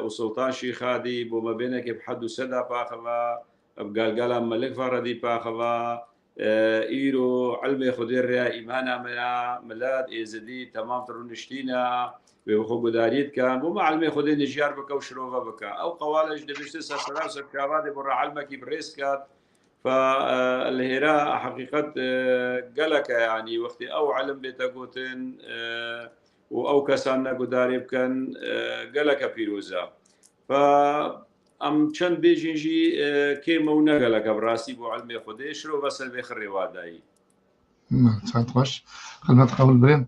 û Sultan Şîxadî, bo me bênekê bi hed û seda paxiva, bi galgala Melik Fahredî paxiva, e, îro ilmê Xwedê rêya îmana me ya, milet êzidî temam tu rûniştîne, wê bi xwe gudarî dikin. Bo me ilmê Xwedê nijyar bike û şirove bike. Ew qewale ji dibêjtin ser sera û ser çava dê bo re ilmekî bi rêz ket. Fe, e, li hêra heqîqet, e, gelek e, yanî wextê ew ilim bête gotin, e, û ew kesan ne gudarê bikin, e, geleke pîroz e. Fe em çend bêjin jî, e, kêm e û ne gelek e bi rastî bo ilmê Xwedê, şirove ser vê xirê wa dayî. Saet xweş. Xizmet qebûl birêm.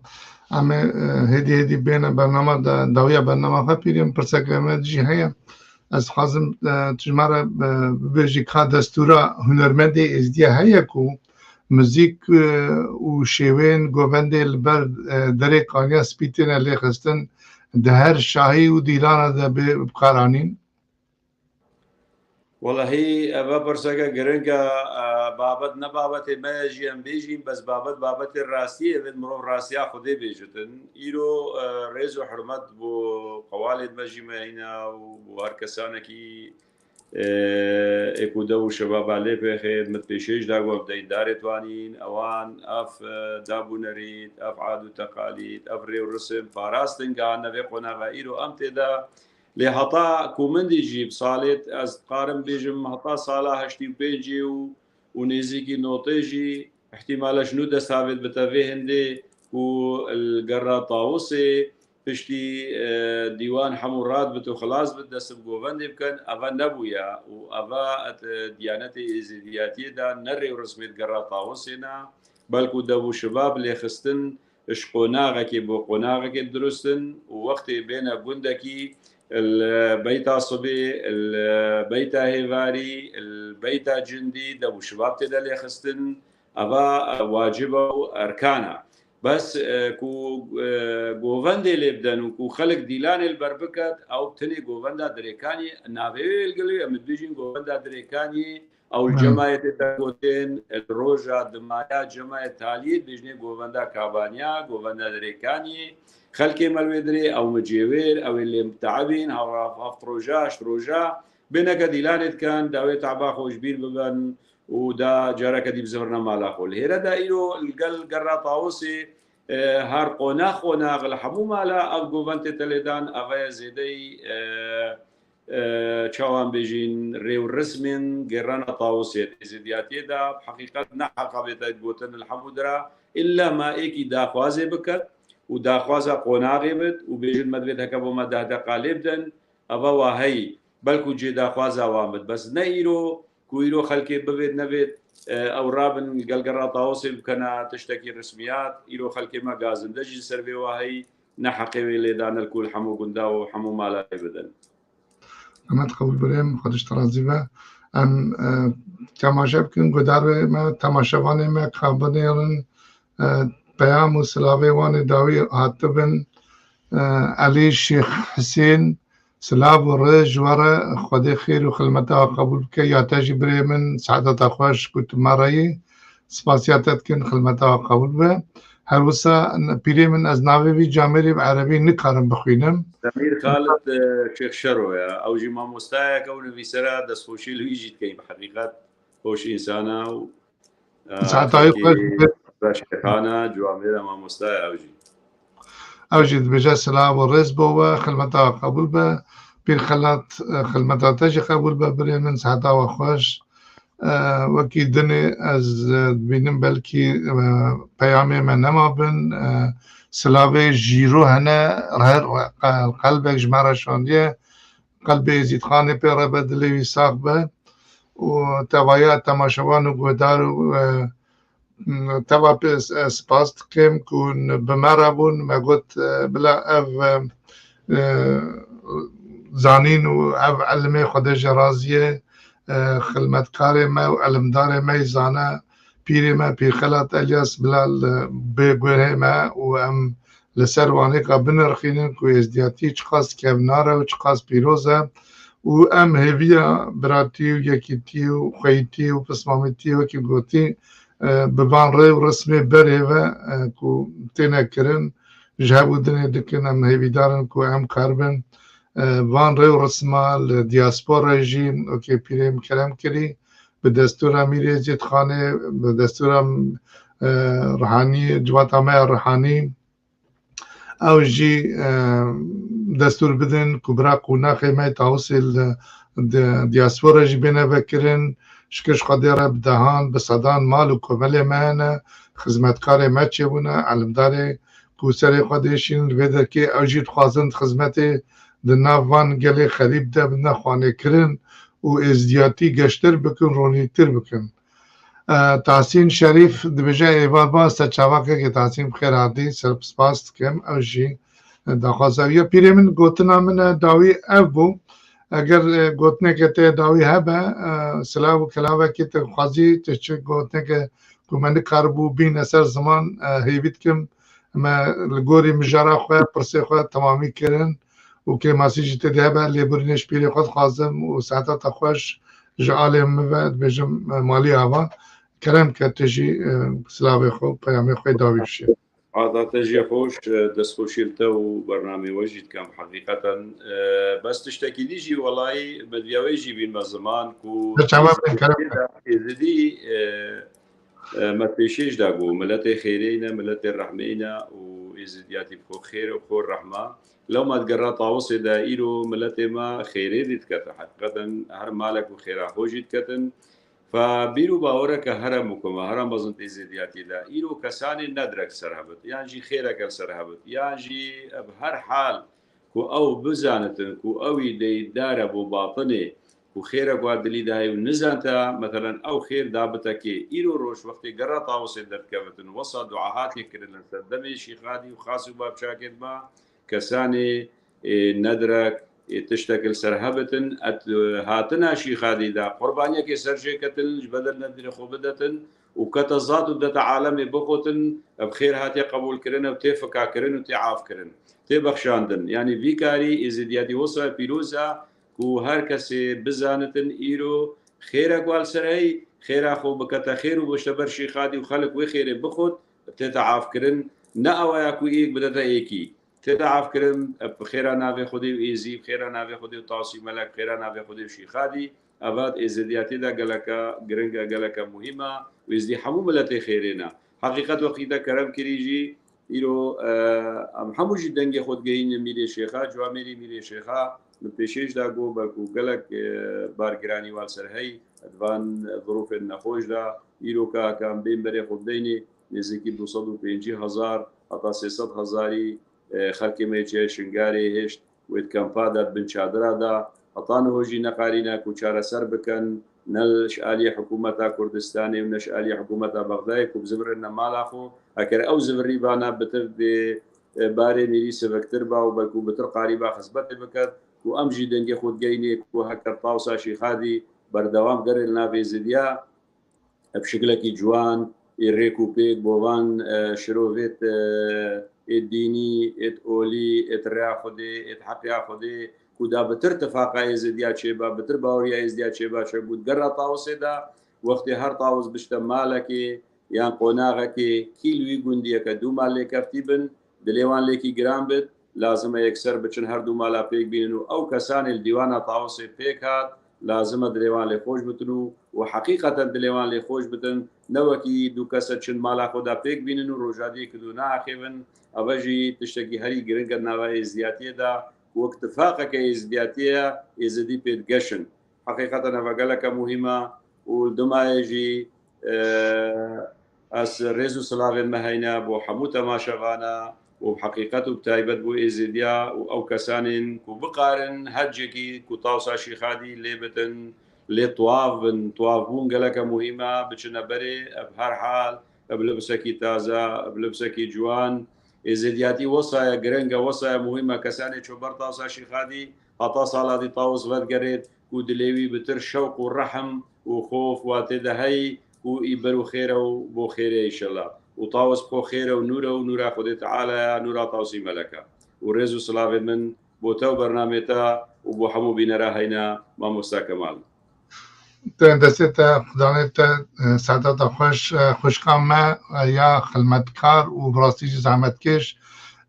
Em ê, e, hêdî hêdî bêne bernama de, dawiya bernama xwe pîrên, pirseke me jî heye. Ez dixwazim, e, tu ji me re, e, bibêjî ka destûra hunermendê êzdiya heye ku muzîk, e, û şêwên govendê li ber, e, derê Kaniya Spî têne lêxistin, di her şahî û dîlana de bê bikaranîn? Welahî, ev pirseke giring e, e, babet ne babetê me ye jî em bêjîn, bes babet babetê rastiyê ye, vê mirov rastiya Xwedê bêjitin. Îro, e, rêz û hurmet bo qewalê me jî me hîna û bo her kesanekî, e, ê ku dew û şebaba lê pêxê, mit pêşê jî da ku em deyndarê twanîn, ewan ev, e, dabûnerît, ev ad û teqalît, ev rê û risim parastin, gihandine vê qonaxa îro em tê de. Lê heta ku min dî jî bi salêt, ez dikarim bêjim, heta sala heştê û pêncê û, û nêzîkî notê jî, îhtîmal e ji nû dest havêt bite vê hindê, ku li gerra Tawusê piştî, e, dîwan hemû rad bit û xilas bit, dest bi govendê bikin, eva nebûye û eva et, e, diyanetê êzidiyatiyê de ne rêwrismê di gerra Tawusê ne, belku dev û şibab lêxistin ji qonaxekê bo qonaxekê dirustin û wextê bêne gundekî li beyta sibê, li beyta hêvarî, li beyta cindî dev û şibab tê de lêxistin. Eva, e, wacib e û erkan e. Bes, e, ku, e, govendê lê biden û ku xelk dîlanê li ber biket, ew tenê govenda Dirêkaniyê navê wê li gel wê, em dibêjin govenda Dirêkaniyê, ew li Hı. cema yê tê de gotin, li roja dimaya cema yê taliyê dibêjinê govenda Kabaniya, govenda Dirêkaniyê. Xelkê me li wê dirê, ew micêwêr, ew ê lê miteebîn, heft roja, heşt roja, bêneke dîlanê dikin, dawê teba xwe ji bîr bibin û da careke dî bizivirine mala xwe. Li hêre de îro li gel gerra Tawusê, e, her qonax qonax li hemû mala ev govend tê telê dan, eve ye zêdeyî, e, e, çawan bêjin, rêwrismên gêrana Tawusê, êzidiyatiyê de, bi heqîqet ne heqa bête gotin li hemû dira, illa ma êkî daxwazê biket û daxwaza qonaxê bit û bêjin me divêt heke bo me deh deqa lê bidin, eva wa heyî. Belku cê daxwaza wan bit. Bes ne îro ku îro xelkê bivêt nevêt, e, ew rabin gel gerra Tawusê bikene tiştekî resmiyat, îro xelkê me gazinde jî li ser vê wa heyî, ne heqê wê lê dane li ku li hemû gunda û hemû mala wê bidin. Hikûmet qebûl birêm, Xwedê ji te razî be. Em, e, temaşe bikin, guhdarê me, temaşevanê me ka binêrin, e, peyam û silavê wan ê dawî hatibin. E, Elî Şêx Hisên, silav û rêz ji we re, Xwedê xêr û xilmeta we qebûl bike. Ya te jî birê min, saeta te xweş ku tu me re yî. Spasiya te dikin, xilmeta we qebûl be. Her wisa n-, pîrê min, ez navê vî camêrî bi erebî nikarim bixwînim. Demîr Xalid, e, Şêx Şero ye. Ew jî mamostayeke û nivîsera, destxweşî li wî jî dikeyin bi heqîqet. Hoş însana û, e, Saetayê xelkê xweş be. Şêxana, ciwamêra mamosta ye ew jî. Ew jî dibêje silav û rêz bo we, xilmeta we qebûl be. Pîr Xelat, e, xilmeta te jî qebûl be, birê min, saeta we xweş. E, wekî dinê ez, e, dibînim belkî, e, peyamê me nema bin. E, silavê jîro hene, her qe-, qelbek ji me re şandiye. Qelbê Êzîdxanê pê re be, dilê wî sax be. Û tevaya temaşevan û guhdar û, e, teva pê s-, e, spas dikim ku n-, bi me re bûn. Me got, e, bila ev, e, e, zanîn û ev ilimê Xwedê jê razî ye, e, xilmetkarê me û ilimdarê me yî zane, pîrê me, Pîr Xelat Elyas bila li bê guhê me û em li ser wanêka binirxînin ku êzdiyatî çiqas kevnar e û çiqas pîroz e û em hêviya biratî û yekîtî û xweyîtî û pismamîtî wekî gotî, e, bi van rê û rismê berê ve, e, ku têne kirin, ji hev û dinê dikin, em hêvîdar in ku em karibin, e, van rê û risma li diaspora jî, wekî pîrê min kerem kirî, bi destûra Mîrê Êzîdxanê, bi destûra, e, Rihanî, civata me ya Rihanî, ew jî, e, destûr bidin ku bira qonaxê me Tawusê li di-, diaspora jî bêne vekirin. Şikir ji Xwedê re bi dehan, bi sedan mal û komelê me hene, xizmetkarê me çêbûne, elimdarê ku serê xwe diêşînin li vê derkê, ew jî dixwazin di xizmetê di nav van gelê xerîb de bine xwanêkirin û êzdiyatî geştir bikin, ronîtir bikin. E, Tahsîn Şerîf dibêje, êvar ba, ser çavakekê Tahsîn, bi xêr hatî, ser spas dikim, ew jî, e, daxwaza wî ye. Pîrê min, gotina min, e, dawî ev bû. Eger, e, gotineke te dawî hebe, e, silav û kelavekê te xwazî, te çi gotineke ku me nikaribû bîne ser ziman, e, hêvî dikim, me li gorî mijara xwe, pirsê xwe temamî kirin û kêmasî jî tê de hebe, lêbirînê ji pîrê xwe dixwazim û saeta te xweş ji alê min ve dibêjim, e, malî ava. Kerem ke tu jî, e, silavê xwe û peyamê xwe dawî bişî. Hata te jî xweş, e, destxweşî li te û bernamê we jî dikim heqîqeten. E, bes tiştekî dî jî welayî me diviya wê jî bînme ziman ku Çawa bên kerem ke. Êzidî, e, E, me pêşê jî da got, miletê xêrê ne, miletê rehmê ne û êzidiyatî bi xwe xêr û xwe rehma. Lewma digera Tawusê de îro miletê me xêrê dî dikete. Heqîqeten her malek û xêra xwe jî diketin. Fe bîr û bawereke here mukim e, here mezin tê zêdiyatî de. Îro kesanê nedrek ser hebit, yan jî xêreke li ser hebit, yan jî bi her hal ku ew bizanitin ku ew î deyîdar e bo batinê, ku xêrek wa dilî de heye û nizanta, meselen, ew xêr dabite kê. Îro roj wextê gera tawusê derdikevitin, wesa dua hatê kirin li ser demê şîxadî û xas û bavçakê dima, kesanê, ê, nedrek, ê, tiştek li ser hebitin, et, hatina şîxadî de qurbaniyekê ser jê ketin, ji bedel nedrê xwe bidetin û kete zat û dete alemê bixutin, ev xêr hatiye qebûlkirin, ev tê fikakirin û tê afkirin, tê bexşandin. Yanî vî karî êzidiyatî wisa pîroz e ku her kesê bizanitin îro xêrek wa li ser hey, xêra xwe bikete xêr û bişte ber şîxadî û xelk wê xêrê bixwit, tête afkirin, ne awaya ku êk bidete êkî. Tête afkirin, bi xêra navê Xwedê û êzî, bi xêra navê Xwedê û Tawsî Melek, bi xêra navê Xwedê û Şîxadî, evat êzidiyatî de geleke giring e, geleke muhîm e û êzidî hemû miletê xêrê ne. Heqîqet wextî te kerem kirî jî, îro, e, em hemû jî dengê xwe digehînin mîrê şêxa, ciwamêrî mîrê şêxa, min pêşêj da got, belku gelek, e, bargiranî wa li ser hey, di van zirûfên nexweş de, îro ka, ka em bên berê xwe bideynê, nêzîkî du sed û pêncî hezar heta sê sed hezarî, e, xelkê me yê Şingarê hişt, wê di kempa de, di bin çadira de, heta niho jî neqarîne ku çareser bikin, ne ji aliyê hikûmeta Kurdistanê û ne ji aliyê hikûmeta Bexdayê ku bizivirine mala xwe. Eger ew zivirî bana bitir dê, e, barê mîrî siviktir ba û belkû bitir qarîba xizmetê biket ku em jî dengê xwe digeyinê ku heker tawsa şîxadî berdewam gerê li navê zidiya. Bi şiklekî ciwan ê rêk û pêk bo van, e, şirovêt, e, ê dînî, êt olî, êt rêya Xwedê, êt heqya Xwedê, ku da bitir tifaqa êzidiya çêba, bitir baweriya êzidiya çêba, çe got gera tawusê de, wextê her tawus bişte malekê yan qonaxekê, kî li wî gundiyeke dû mal lê keftî bin, dilê wan lêkî giran bit, lazim e yekser biçin her du mala pêk bînin û ew kesanê li dîwana tawusê pêk hat, lazim e dilê wan lê xweş bitin û, û heqîqeten dilê wan lê xweş bitin, ne wekî du kese çin mala xwe de pêk bînin û roja dî yekî du neaxivin. Eve jî tiştekî herî giring e nava êzdiyatiyê de, ku wek tifaqeke êzdiyatiyê ye, êzidî pê digeşin. Heqîqeten eve geleke muhîm e û li dimayê jî, e, ez rêz û silavên me heyne bo hemû temaşevana û bi heqîqet û bi taybet bo êzêdiya û ew kesanên ku bikarin her cêkî ku tawsa şîxadî lê bidin, lê tuwav bin. Tuwavbûn geleke muhîm e, biçine berê, ev her hal, ev libisekî taze, ev libisekî ciwan. Êzêdiyatî wesa ye giring e, wesa ye muhîm e, kesanê ço ber tawsa şîxadî, heta sala dî tawis vedigerêt ku dilê wî bitir şewq û rehm û xof wa tê de hey ku î ber û xêr e û bo xêrê înşellah. Û tawis bi xwe xêr e û nûr e û nûra Xwedê Teala ye, nûra tawsî melek e. Û rêz û silavên min bo te û bernamê te û bo hemû bînera heyne, mamosta Kemal. Te destê te, xudanê te, e, saetata xweş, e, xwişka me, e, ya xilmetkar û bi rastî jî zehmetkêş,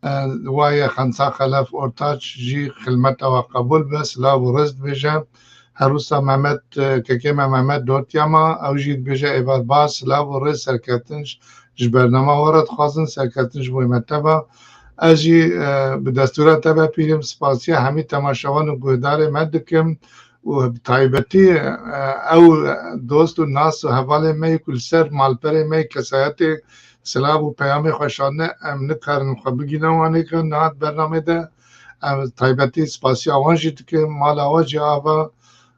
e, wa ye Xensa Xelef Ortaç jî xilmeta we qebûl be, silav û rêz dibêje. Her wisa Mehmet, e, kekê me Mehmet Dortiya me, ew jî dibêje êvar baş, silav û rêz, serkeftin ji, ji bernama we re dixwazin, serkeftin ji bo me te be. Ez jî, e, bi destûra te ve pîrim, spasiya hemî temaşevan û guhdarê me dikim û bi taybetî, e, ew dost û nas û hevalê me yê ku li ser malperê me yê kesayetê silav û peyamê xwe şandine, em nikarin xwe bigîne wanê ke niha di bernamê de. Em taybetî spasiya wan jî dikim, mala we jî ava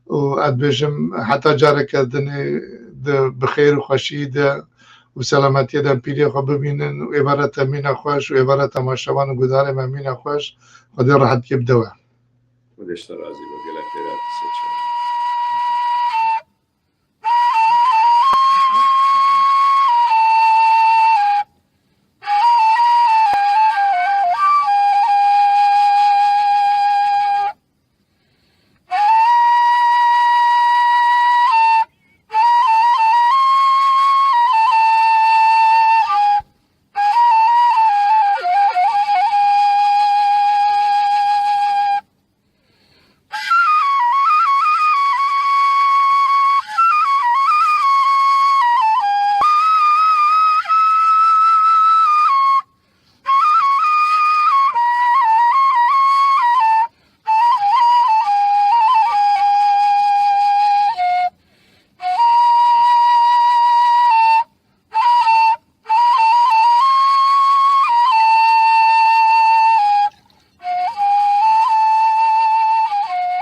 û ez dibêjim heta careke dinê di bi xêr û xweşiyî de û selametiyê de pîrê xwe bibînin û êvara te mîna xweş û êvara temaşevan û gudarê me mîna xweş. Xwedê rehetiyê bide we. Xwedê ji te razî be, gelek xêra te seçe.